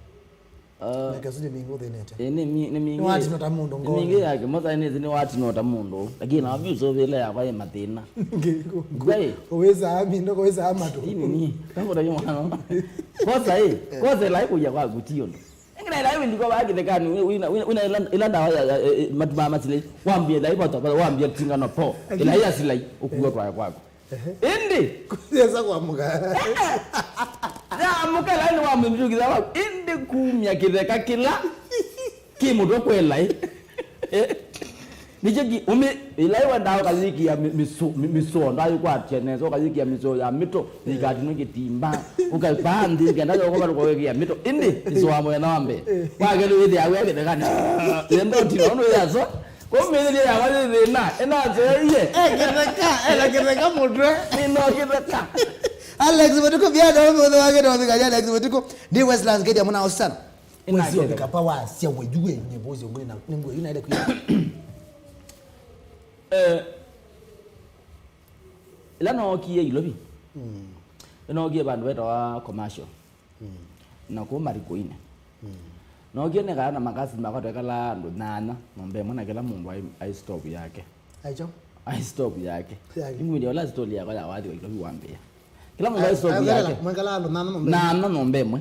Ah. Meke suje mingi ũthĩnĩte. Eh, nĩ mi-, nĩ mingi. Nĩ watinota mũndũ ngoo. Nĩ mingi yake, mosa nĩ nĩ watinota mũndũ. Lakini na wabi ũsũvĩle yakwa ĩ mathĩna. Ngai. Uweza amindo, uweza amatu. Ini ni. Kama ndio mwana. Kosa eh, kosa ĩla ĩkũya kwa gutio. Ngina ĩla ĩndĩ kwa kĩthekanĩ, wĩ-, wĩna, wĩna, wĩna ĩla, ĩla ndawa ya, ya, ya, matu ma masilai, wambia ĩla ĩvata, wambia tinga no po. Ĩla ya silai, ũkuwa kwa kwaku. Ehe. Ĩndĩ. Kũsiasa kwa mũka. Eh, ya mũka ĩla ĩndĩ wamĩmĩtukitha waku. Ĩndĩ kumya kĩtheka kĩla, kĩ mũtwe kwela, eh. Eh. Nĩkyo ki-, ũmĩ-, ĩla ĩwendaa ũkayĩkĩa mĩ-, mĩsũ-, mĩ-, mĩsũa, ndayĩkwatya nesa, ũkayĩkĩa mĩsũa ya mĩto, ĩikatinwe kĩtimba, ũkavaa nthĩ, kenda yoka ũkalũka wĩkĩa mĩto. Ĩndĩ, mĩsũa mwena wa mbee. Wakeli wĩthĩa wĩ kĩthekanĩ. Yenda ũtina, ũndũ yaswa, kwa mĩthĩlya yakwa yĩ thĩna, ĩnazoeie. Eh, kĩtheka, ela kĩtheka mũtwe. Nĩno kĩtheka. Alex Mũtuku, biada ũmũthĩ wa kĩthomi kanya Alex Mũtuku. Ndi Westlands, Kedia, mũna Osana. Ĩna Wezi kĩtheka. Ovika power, sia wejuwe, ni bozi nguli na, ni ngwe, ina ile kuya. Eh, ĩla nookie Ilovi, mm, nĩnookie vandũ vetawa Commercial. Mm. Na kũu Marikũinĩ. Mm. Nookie nĩkala na makasini makwa, twekalaa andũ nyanya, nyũmba ĩmwe, na kĩla mũndũ aĩ, aĩ stove yake. Aicho? Aĩ stove yake. Yake. Nĩngwĩlya ũla story yakwa ya wathi wa Ilovi wambĩĩa. Kĩla mũndũ aĩ stove yake. Mwekala andũ nyanya nyũmba ĩmwe? Nyanya nyũmba ĩmwe.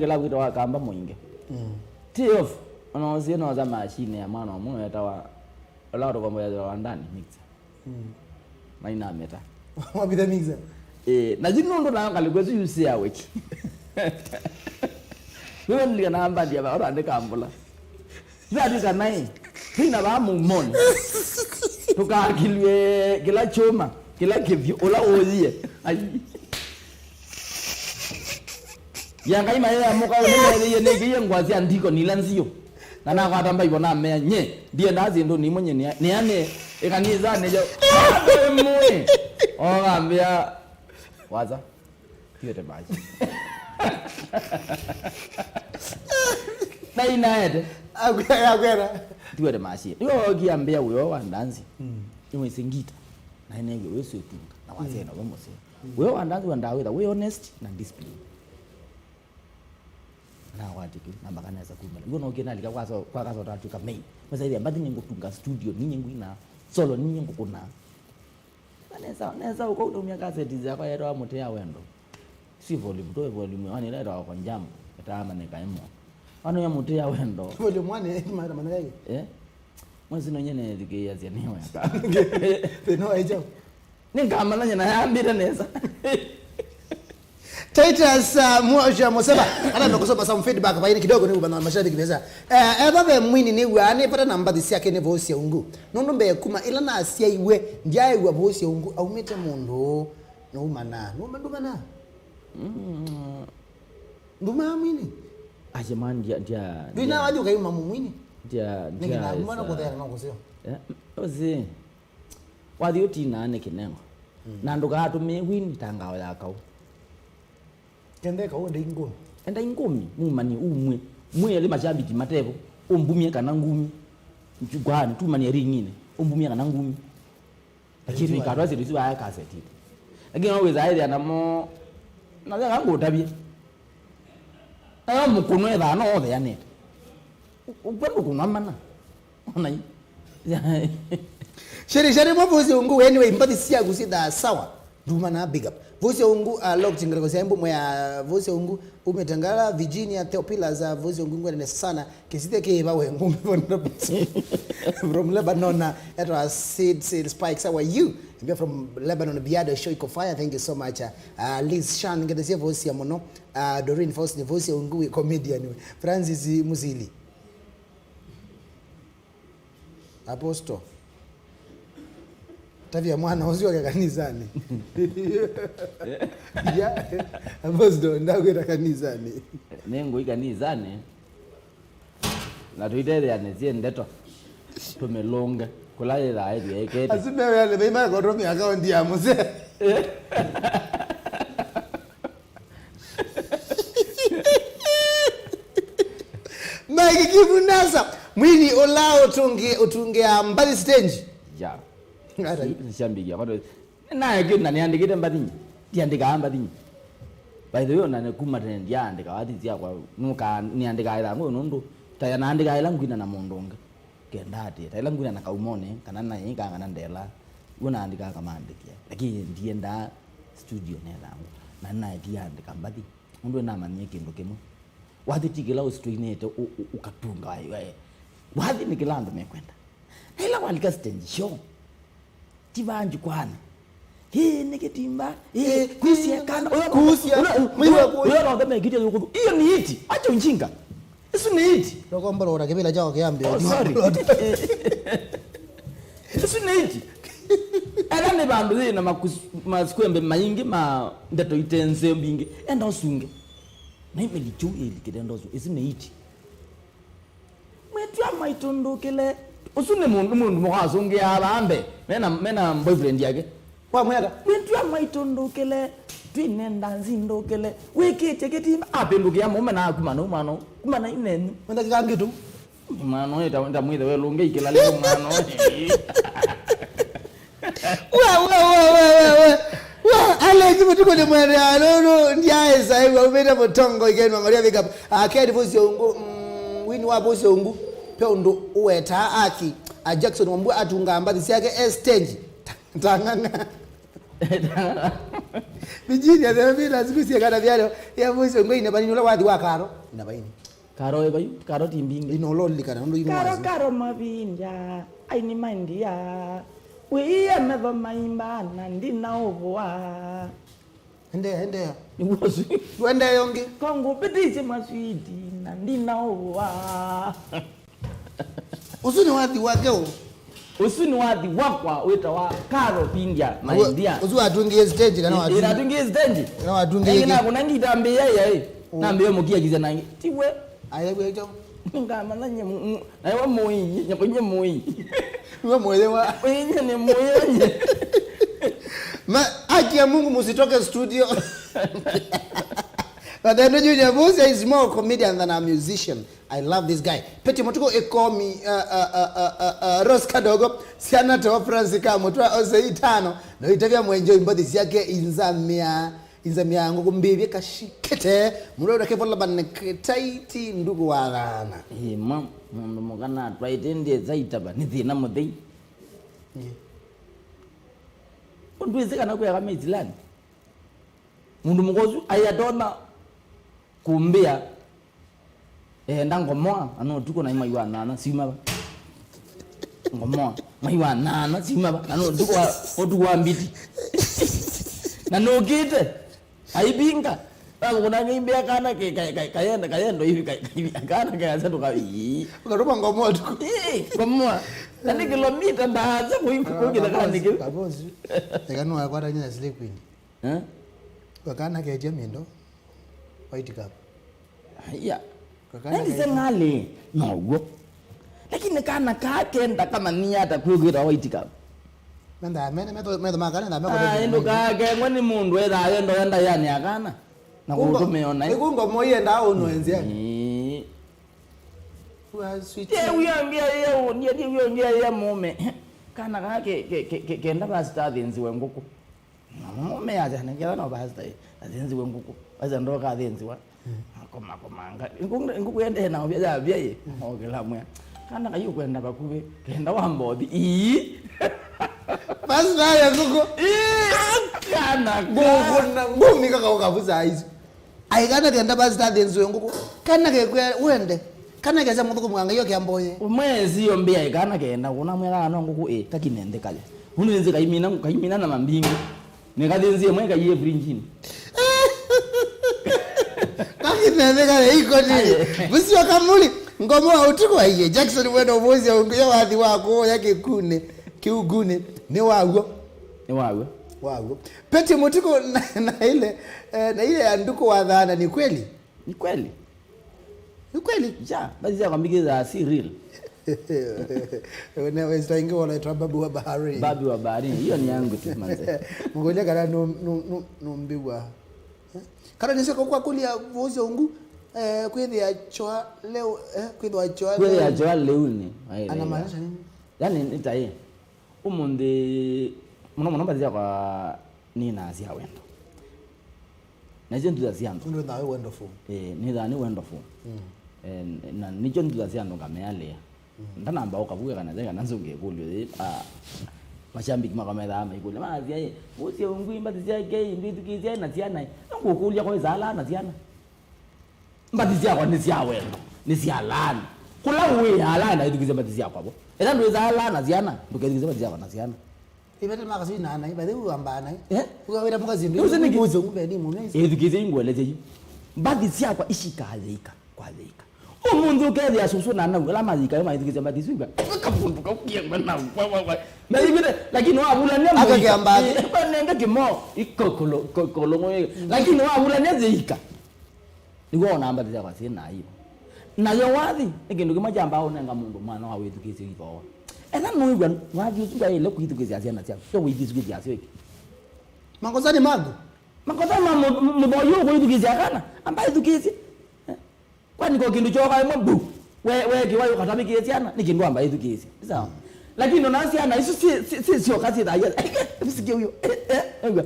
kĩla kwĩtawa kamba mũingĩ. Mm. Tee off, ona ũsie nosa machine ya mwana ũmwe wetawa, ũla ũtũkomboethwa wa ndani, mixer. Mm. Mainamĩta. Mavitha mixer. Eh, na yu nũndũ nayo ngalĩko ĩsu yusiawe. Nĩwendilika na mbandi ya vaũra andĩka mbũla. Thatika naĩ. Thĩna vaa mũmoni. Tũkakilw'e kĩla kyũma, kĩla kĩvyũ, ũla ũyie. Ai. Ya Ngai maye ya mũka ũnĩmeethĩie nĩkĩie ngũa sya ndikoni ila nziũ. Na nakwata mbaivo namea, "Nye, ndiendaa syĩndũ nimwe nye nĩa-, nĩane ĩkanisanĩ yo." Andũ ĩmwe. Okambĩa, "Waza, tiwete maji." Na inaete. Akwera, akwera. "Tiwete maji." Ndio kiambia uyo wa ndanzi. Mm. Nĩwĩsĩ ngita. Na ĩnenge wĩsĩ ũtunga. Na wasena we mũseo. Wĩo wa ndanzi wendaa wĩtha wĩ honest na discipline. Nakwatĩkĩ, namba kanesa kumĩla. Ĩw'o no kĩnalika kwa so-, kwa kasota atwĩka main. Mwesaithia mbathi nĩngũtunga studio, ninye ngwina solo, ninye ngũkũna. Na nesa, nesa ũko ndaumya kaseti yakwa yetawa Mũtĩ ya Wendo. Si volume two, volume one ĩla yetawa Konjambo, ĩtaamanyĩka ĩmwe. Wano ya Mũtĩ ya Wendo. Volume one ĩtaamanyĩka ĩmwe. Eh? Mwezi no nyene thikĩĩasya nĩ weka. Thĩna wa ĩkyaũ? Nĩngamanya na yambĩte nesa. Titus, uh, Mwoja Museva, anamba kusoma some feedback vaini kidogo nĩ kubana mashabiki mesa. Eh, eva ve mwini nĩ wa nĩ pata na mbathi syake nĩ Vosi ya Ungu. Nũndũ mbee kuma ila nasyaiwe, ndyaewa Vosi ya Ungu aumĩte mũndũ. Nũmana, nũma ndũmana. Mm. Ndũma mwini. Aje man, ndia, ndia, ndwina ndia, wathi ukaima mwini. Ndia, ndia, nĩkĩ na mwana kuthera no kusio. Eh, ozi. Wathi ũtinaa nĩ kĩnengo. Mm. Na ndũkaatũmĩe wini ta ngao ya kaũ. Kende kaũ ende ingũmi. Enda ingũmi, mumani umwe. Mwĩ elĩ mashabiki matevo. Ũmbumie kana ngumi. Njukwaani, tumanie ring'ini. Ũmbumie kana ngumi. Lakini ikatwasĩtũsi vaya kaseti. Lakini no wĩthaa ĩthĩa namo. Na theka ngũtavye. Nayo mũkũnwa ethaa no otheanĩte. Ũkwenda kũnwa mana. Ona yu. Sheri, sheri, mwa Vosi ya Ungu, anyway, mbathi syaku sithaa sawa. Nduma na big up. Vosi ya Ungu, uh, locked ngalĩko sya Embu, mwe ya Vosi ya Ungu, umĩte Ngala, Virginia, Theopilas, uh, Vosi ya Ungu, ngwendete sana. Kĩsithe kĩva we ngũmĩ. From Lebanon, uh, etwa Seed, Seed Spikes, how are you? Mbia from Lebanon, Biado, show iko fire, thank you so much. Uh, uh, Liz Shan, ngethesie Vosi ya mũno. Uh, Doreen Faustin, Vosi ya Ungu, comedian. Francis Musili. Apostle. Tavya mwana ũsu oke kanisanĩ. Ya, Apostle, ndakwĩta kanisanĩ. Nĩngũi kanisanĩ. Na tũitetheanĩsye ndeto. Tũmĩlũnge. Kũla yĩthaa ĩthiaĩkĩte. Asu mewe yale, maima kũtũmĩa akaunti ya mũsee. Mike Kivunasa, mwini ũla ũtũngĩ-, ũtũngĩa mbathi stage. Ya. Ara. Si-, sisyambĩĩa, kwani, naekĩ na nĩandĩkĩte mbathi nyingĩ. Ndiandĩkaa mbathi nyingĩ. By the way, ona nĩ kuma tene ndiaandĩka wathi syakwa, nũka nĩandĩkaa ĩthangũ nũndũ, ta ya naandĩkaa ĩla ngwina na mũndũ ũngĩ. Kenda atĩ, ta ĩla ngwina na Kaumonĩ, kana na ĩĩ, kana Ndela, w'o naandĩkaa kamandĩkĩa. Lakini ndiendaa studio nethangũ. Na naetie andĩka mbathi. Nũndũ namanyie kĩndũ kĩmwe. Wathi ti kĩla ũsitũinĩte ũ-, ũ-, ũkatunga waĩ, waĩ. Wathi nĩ kĩla andũ mekwenda. Na ĩla walika stage show, ti vaa njukwaanĩ. Ĩĩ, nĩ kĩtimba. Ĩĩ, ĩĩ, kusia kana. Ũyo kusia. Ũyo, ũyo, mwĩwa ũyo, kuya. Ũyo wothe mekĩte yũkũthũ. Hiyo ni hiti. Acha ujinga. Isu nĩ hiti. Ndokomborora kĩvĩla kyao kĩambĩa. Oh, sorry. Isu nĩ hiti. Ela nĩ vandũ yĩ na makus-, maskwembe maingĩ ma ndeto ite nzeo mbingĩ. Enda ũsunge. Na imeli kyu ĩlikĩte ndosu. Isu nĩ hiti. Mwĩĩtu wa maitũ ndũkĩle. Ũsu nĩ mũndũ, mũndũ mũka asũngĩaa vambe. Mena, mena boyfriend yake. Wamwĩaka? Mwĩĩtu wa maitũ ndũkĩle. Twĩne ndanzi ndũkĩle. Wĩkĩte kĩtimba. Apĩndũkĩa mũme na akuma na mwana. Kuma na inenyu. Wenda kĩkangĩ tu. Mwana ũyũ ta, ta mwĩthe welũnge ikĩla leo mwana ũyũ. Wa, wa, wa, wa, wa, wa. Wa, Alex Mutuku nĩ mwendea nũndũ ndiaĩsa ĩw'a umĩte mũtongo ikenwa Maria Big Up. Ah, Kedi Vosi ya Ungu, mm, wini wa Vosi ya Ungu, pe ũndũ ũwetaa aki. Ah, Jackson Wambua atungaa mbathi syake e stage. Ta-, tang'ang'a. Virginia, the Venus, kusie kana vyalo. Ya Vosi ya Ungu, ina vanini, ũla wathi wa karo. Ina vaini. Karo ĩ vayu, karo ti mbingĩ. Ino ũla ũlilikana, nũndũ ino karo, wazi. Karo mavindya, aini maindia. Wĩie metho maimba na ndina ũvũa. Endea, endea. Nĩ ũsu. Wendea ũngĩ. Kongo pitiche maswiti na ndina ũvũa. Ũsu nĩ wathi wake ũ? Ũsu nĩ wathi wakwa wĩtawa Karo Vindia, my dear. Ũsu watungĩe stage kana watungi-, ĩra atungĩe stage. Kana watungĩe ĩngĩ kĩ? Nakũna ngita mbĩya yaĩ. Nambĩĩe mũkiakisya nangĩ, "Tiwe." Ayew'a kyaũ? Ngamanya nye mu-, mu-, na iwe mũi, nye kũnye mũi. Iwe mũyĩwa. Ĩĩ, nye nĩ mũyĩwa nye. Ma, haki ya Mungu, msitoke studio. But I know Junior Vusia is more comedian than a musician. I love this guy. Peti Mũtuku Ikomi, uh, uh, uh, uh, uh, uh, Rose Kadogo, Siana Tewa Francis Kamutwa, Ose Itano, no itavya mwenjo imbathi syake inzamia. Inzamia ngũkũ mbĩvye kashikĩte, mũndũ ũrĩa kĩvola banĩkĩtaiti nduku wa thana. Ĩĩ, ma, mũndũ mũka natwaĩte ndĩe zaitava, nĩ thĩna mũthei. Ĩĩ. Ũndũ ĩsĩ kana kwĩaka maisilani. Mũndũ mũka ũsu, aĩ atonya kũmbĩa. Eenda ngomoa, na no ũtukũ na imaiwa nana, siuma va. Ngomoa, maiwa nana, siuma va, na no ũtukũ wa, ũtukũ wa mbiti. Na nũkĩte, aivinga. Vakũna ngĩimbĩa kana ke-, ka-, ka-, kayenda, kayendo hivi, ka-, ka-, kana kayasa tũka, ii. Ũkatũma ngomoa ũtukũ. Ii, ngomoa. Na nĩ kilomita ndaasa kũi-, kũi kĩthakanĩ kĩu. Kabosi. Eka nũwakwata nginya slay queen. Eh? Kakana ketya mĩndo, White Cup. Aya. Kakana nandise ketya ng'alĩ, now'o. Lakini kana kaa kenda kamanyia ata kwĩkwĩta White Cup? Menda, menda, metho, metho makana na meko. Ah, ĩndũ kaa kengwe nĩ mũndũ ethaa yendo enda yani akana. Na kũtũmĩo naĩ. Ikungo moyenda ũno enzia. Ĩĩ. Wa sweet. Ye wĩambĩa ye ũndie, ye wĩambĩa ye mũme. Kana kaa ke, ke, ke, ke, kenda basi tathĩnziwe ngũkũ. Na mũme asya, "Nĩketha no pastor, ĩ, athĩnziwe ngũkũ." Asya, "Ndoka athĩnziwa." Mm. Akoma, komanga. Ngũkũ, ngũkũ yendee na ũvya yavya ĩ. Mm. Okĩla mwĩa. Kana kaĩ ũkwenda vakuvĩ, kenda wa mbothi. Ii. Pastor ya ngũkũ. Ii, kana. Ngũkũ na ngũmi kaka ũkavuza isu. Ai, kana kenda basi tathĩnziwe ngũkũ. Kana kekwĩa wende. Kana kesa mũthũkũmi wa Ngai oke amboye. Ũmwe sio mbĩa ĩ kana kenda, kuna mwela no ngũkũ ĩ, kakine nthĩ kale. Unu nzĩ kaimina, kaimina na mambingi. Nĩ kathĩnziwe mwe kaiye frinjini. Kakine nthĩ kale, iko nini? Aye. Mũsio kamuli, ngomo wa ũtukũ aiye. Jackson wenda ũvũzya ũngĩ ya wathi wa kũoya kĩkunĩ, kĩukunĩ. Nĩ waw'o. Nĩ waw'o. Waw'o. Peti Mũtuku na, na ile, eh, na ile ya nduku wa thana ni kweli? Ni kweli. Ni kweli? Ya, basi ya kwambikizaa si real. Una westa ingi wala itwa babu wa bahari. Babu wa bahari, hiyo ni yangu tu manze. Mgolia kana no, no, no, no mbiwa. Eh? Kana nise kwa kulia vozi ungu, eh, kwithia choa leo, eh, kwithia choa leo. Kwithia choa leo ni. Anamaanisha nini? Yani, nĩ ta ĩ. Ũmũnthĩ, mũno mũno mbathi syakwa nĩnaa sya wendo. Na icio nduta sya andũ. Nũndũ wĩthaa wĩ wendoful. Ĩĩ, nĩthaa nĩ wendoful. Mm. Eh, na nĩkyo nduta sya andũ ngamealĩa. Mm. Ndanamba ũka vu kana kana nzũnge ĩkũlyo yĩ, ah, mashabiki makwa methaa maikũlya. Maasya, "Ĩ, ũsye ũngwi mbathi syake, ĩ, ndwĩthukĩĩsya na syana, ĩ." Nangũkũlya kwa ĩsala na syana. Mbathi syakwa nĩ sya wendo, nĩ sya laana. Kũla ũĩ ya laana, ĩthukĩĩsye mbathi syakwa vo. Ethĩwa ndwĩsaa laana syana, ndũkethukĩĩsye mbathi syakwa na syana. Ivete maka sui nana, ibathe uambaa nai. Eh? Uga wĩra muka zindu. Uzi niki? Uzi ngumbe ni mume. Ĩthukĩĩsye ingũelesye yu. Mbathi syakwa ishikathĩĩka, kwathĩĩka. Ũmũnthĩ ũkethĩa susu na nau, ala mathĩĩka yo maithukĩĩsye mbathi isu. Kapundu kaukie kwa nau, kwa, kwa, kwa. Na ivete, lakini wavulania. Akakiamba. Kwa nenga kimo, ikokolo, kokolo ngwe. Lakini wavulania thĩĩka. Nĩw'o ona mbathi syakwa syĩ na aibu. Nayo wathi, nĩ kĩndũ kĩmwe kyambaa ũnenga mũndũ mwanya wa wĩthukĩĩsya ithooa. Ethĩwa nũĩw'a wathi ũsu ndwaĩle kwĩthukĩĩsya syana syaku, syo wĩthukĩĩsya syo ĩkĩ? Makosa nĩ maku. Makosa ma mũ-, mũ-, mũthooa ũkũĩthukĩĩsya kana, amba ĩthukĩĩsye. Eh? Kwani ko kĩndũ kyoka ĩmwe mbu? We, we kĩwa ũkatavĩkĩe syana, nĩ kĩndũ amba ĩthukĩĩsye. Nĩ sawa. Lakini ona syana isu si, si, si syoka syĩthaa, "Sikia huyo." Eh, eh, eh.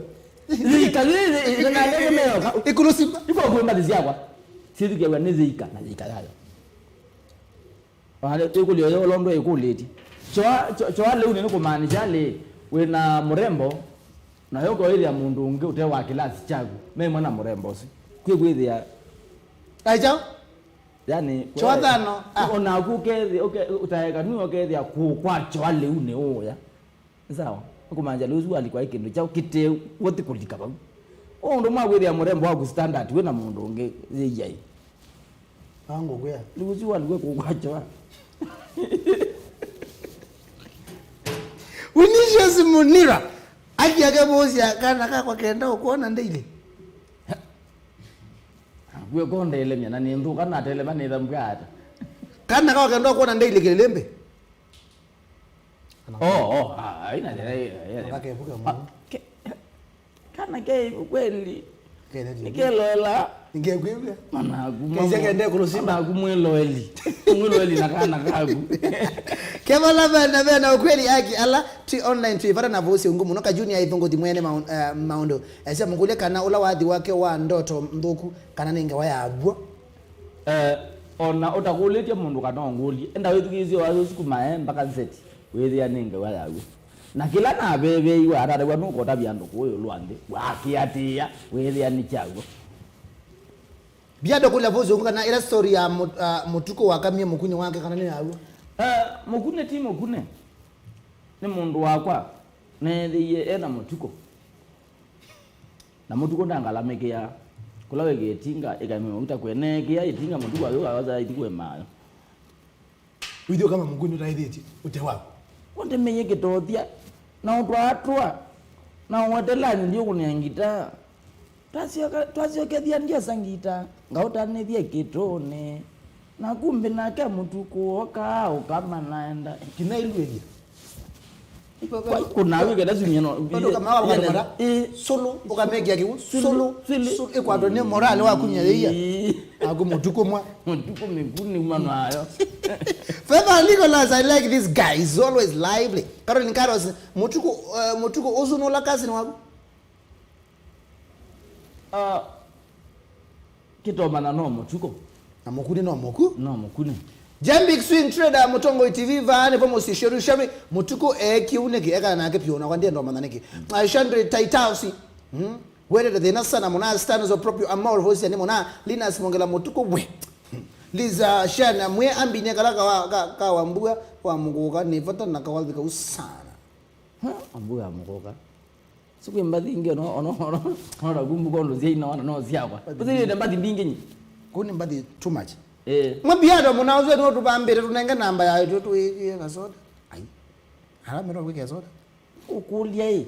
Thĩĩka, thĩ, thĩ, thĩ, na ndege meoka. Ĩkũlũ simba. Iko kwĩ mbathi syakwa. Syĩthukĩaw'a nĩ thĩĩka na thĩĩka yayo. Ona ĩkũlyo yo ũla ũndũ ĩkũlĩtye. Choa, cho-, choa lĩu nĩ kũmaanisha lĩ, wĩ na mũrembo, na yo ũkawĩthĩa mũndũ ũngĩ ũte wa kĩlasi kyaku, me mwana mũrembo ũsu. Kwĩ kwĩthĩa. Ai, chao? Yani, choa thano. Ah. Onaku ũkethĩa, ũke-, ũtaeka nĩ ũkethĩa kũ-, kwa choa lĩu nĩ ũya. Nĩ sawa? Nĩkũmaanisha lĩu ũsu walikwa ĩ kĩndũ kyaũ kĩte worth kũlika vau. Ũndũ mwa kwĩthĩa mũrembo waku standard wĩ na mũndũ ũngĩ yĩyai. Angũkwĩa. Lĩu ũsu walikwa kũkwachoa. Vinicius Munira. Aki akevũsya kana kakwa kenda ũkwona daily. Kw'o ko ndelemya na nĩ nthũka, natelema nĩthambwa ata? Kana kawakenda kuona ndeilĩkĩlĩlĩ mbĩ. Oh, oh, ah, haina ndio, haina ndio. Akakevuka mwana. Ke-, kana ke kweli. Kene ndio. Nikeloela. Ningekwĩw'a. Manaku. Kesia kende kũlũsima. Manaku mwĩloeli. Mwĩloeli na kana kaku. Kevala vena vena ukweli aki ala twi online twi vata na vosi ungu muno. Kajuni aithunguthi mwene maun-, eh, maundu. Esia mukule kana ula wathi wake wa ndoto nthuku kana nĩ ngewa ya w'o. Eh, ona ũtakũlĩtye mũndũ kana ũngũlye, enda wĩthukĩĩsye wasya ũsukumae mbaka nzeti, wĩthĩa nĩ ngewa ya w'o. Na kĩla naveveeiwe atatew'a nũkotavya andũ kũũ ĩũlũ wa nthĩ, wakĩatĩĩa, wĩthĩa nĩ kya w'o. Biado kũlya vosi ũngũ kana ĩla story ya mũ-, ah, mũtukũ wakamie mũkunĩ wake kana nĩ ya w'o. Eh, mũkunĩ ti mũkunĩ. Nĩ mũndũ wakwa, neethĩie e na mũtukũ. Na mũtukũ ndangalamĩkĩaa. Kũla wĩkĩe ĩtinga, ĩkaĩmwe mauta kwĩ. Neekĩa ĩtinga mũtukũ ayũka ayosa ĩtukũ ĩmaayo. Wĩthĩ ũkama mũkunĩ ũtaĩthĩtye, ũte waku. Ũndemeye kĩtothya, na ũtwaatwa, na ũwetelany'o ndiũkũnĩa ngitaa. Twasyoka, twasyokethya ndiosa ngitaa, ngaũtanĩthya kĩtũnĩ. Na kumbe nake mũtukũ okaa ũkama naenda. Kinailwĩlya. Kwa, kuna wike na sumia no. Bado kama wa mara. Eh. Solo, ukamega kiu. Solo, solo. Ikwatwa ni morale wa kunya yeye. Aku mutuko mwa. Mutuko mikuni mano ayo. Favor Nicholas, I like this guy. He's always lively. Caroline Carlos, mutuko, eh, mutuko uzu no la kazi ni waku. Ah, kĩtomana no mũtukũ. Na mũkunĩ no mũku. No mũkunĩ. Jambik Swing Trader, Mũtongoi T V vaa nĩvo mũsisyo Rushami, mũtukũ ee kĩu nĩkĩ, ekana nake piũ, nakwa ndienda ũmanya nĩkĩ. Ah, Chandri Taitausi. Mm. Wendete thĩna sana mũna, Stanislas Proprio Amor, Hosiani mũna, Linus Mongela mũtukũ we. Liza Shana, mwe ambinie kala kawa, ka, ka wambua, wa mũkũka, nĩ vata na kawalika usana. Ha, wambua mũkũka. Sikwĩ mbathi ingĩ, ono, ono, ono, ono kumbuka ũndũ syaina wana no syakwa. Ũsĩlĩte mbathi mbingĩ nyi? Kũu nĩ mbathi too much. Eh. Mwe biado mũna ũsu nĩ ũtũvambĩte tũnenge namba ya ĩtũ tũĩkĩe kasoda. Ai. Ala mero wĩkĩa soda. Ũkũlya ĩ.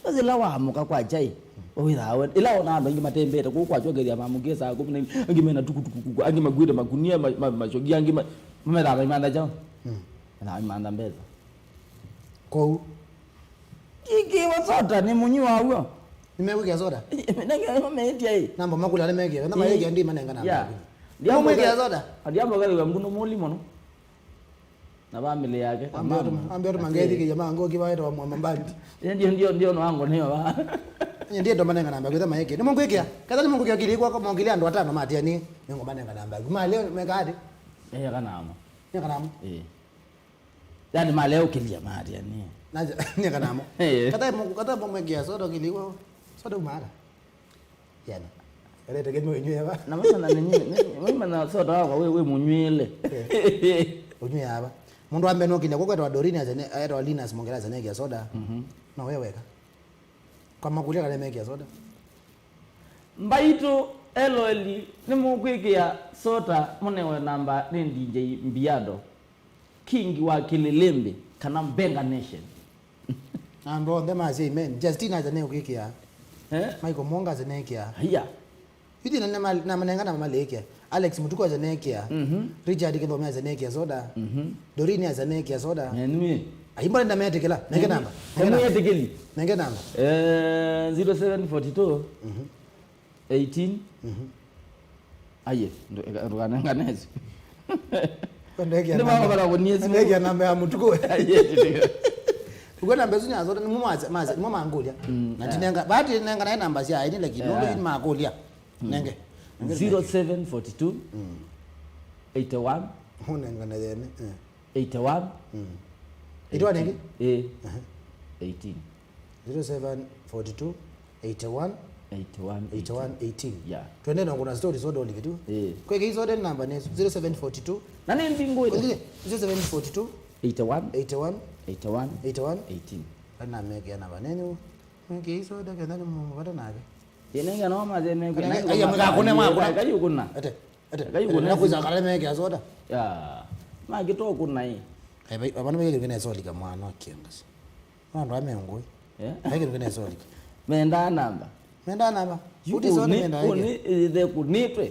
Ũsĩla waamũka kwa chai. Ũwĩthaa we. Ĩla ona andũ aingĩ matembete kũu kwa chokethia mamũkie saa kũmi na imwe, angĩ mena tukutuku, angĩ makuĩte makunia, ma, ma, machogi, angĩ ma, mamethaa maimantha chao. Mm. Methaa maimantha mbesa. Kũu. Kĩkĩwa soda nĩ mũnywi wa w'o. Nĩmekwĩkĩa soda? Nĩmeĩtya ĩ. Namba makũlya nĩmekie. Na maĩkĩa ndi manenga namba. Yeah. Nĩmwĩkĩa soda? Ndiamboka wĩwa nguno mũli mũno. Na family yake. Ambia tu, ambia tu mangethikĩia mango kivaĩtwa mwa mambandi. Ndio, ndio, ndio no wango nĩyo wa. Ndiye ndo manenga namba kwĩtha maĩkĩa. Nĩmwĩkĩa. Katha nĩmwĩkĩa kĩlĩ kwa mokĩlya andũ atano matia nĩ. Nĩngo manenga namba. Kuma leo mekade. Eh, kanamo. Nĩ kanamo. Eh. Yani maleũkĩlya maatĩanĩe. Naja, nĩ kanamo. Eh. Kata mo, kata mo mwekia soda kĩlĩwa. Soda umara. Yani. Kale tege mo inyweva. Na mwana na nini, mwana soda wako we, we munywele. Unyweva. Mũndũ ambe no kĩlya kwa kwa Dorini azene, etwa Linus Mongela azene kia soda. Mhm. No wewe ka. Kwa makulia kale mekia soda. Mbaitũ Eloeli, nĩmũkwĩkĩa soda mũnewe namba nĩ D J Mbiado, king wa Kĩlĩlĩmbĩ, kana Mbenga Nation. Andũ onthe masya amen. Justin aja neũkwĩkĩa. Eh? Michael Monga aja neekĩa. Haya. Yuti na, na, na manenga na malĩkĩa. Alex Mũtukũ aja neekĩa. Mhm. Richard Kĩthome aja neekĩa soda. Mhm. Doreen aja neekĩa soda. Nĩnĩ. Aimba nda metĩkĩla. Nenge namba. Nenge namba. Nenge namba. Eh, zero seven forty two. Mhm. Eighteen. Mhm. Aye, ndu-, eka-, ndũkanengane ĩsu. Nĩ mama bara kũnie simu. Ndekia namba ya Mũtukũ. Aye, ndio. Ugo namba ĩsu nĩ soda, nĩmo maze, maze, nĩmo mangũlya. Mm, na eh. Tinenga, bahati nenga naye namba sya aini, lakini nũndũ ni makũlya. Mm. Nenge. Nenge zero seven forty two, mm, eighty one. Unenga na yene, eh. Eighty one. Mm. Eighty one nenge? Eh. Aha. Eighteen. Zero seven forty two, eighty one, eighty one, eighty one, eighteen. Yeah. Twende na kuna story soda olike tu. Eh. Kweke hizo namba nesu, zero seven forty two. Na nĩ mbingũ ĩno. Zero seven forty two, eighty one, eighty one, eighty one, eighty one, eighteen. Kana meke na banenu. Meke hizo nda kana ni mumupata nabe. Yenenge no maze meke. Kana, aya, mega kuna, mwa kuna. Kayu kuna. Ete, ete. Kayu kuna. Na kuza kale meke soda. Ya. Ma kito kuna hii. Ai bai, abana meke kuna soda kama mwana kiangasi. Andũ ame ngũĩ. Eh? Ai kĩndũ kĩnesolika. Mendaa namba. Mendaa namba. Uti soni mendaa. Kũni ithe kũnĩtwe.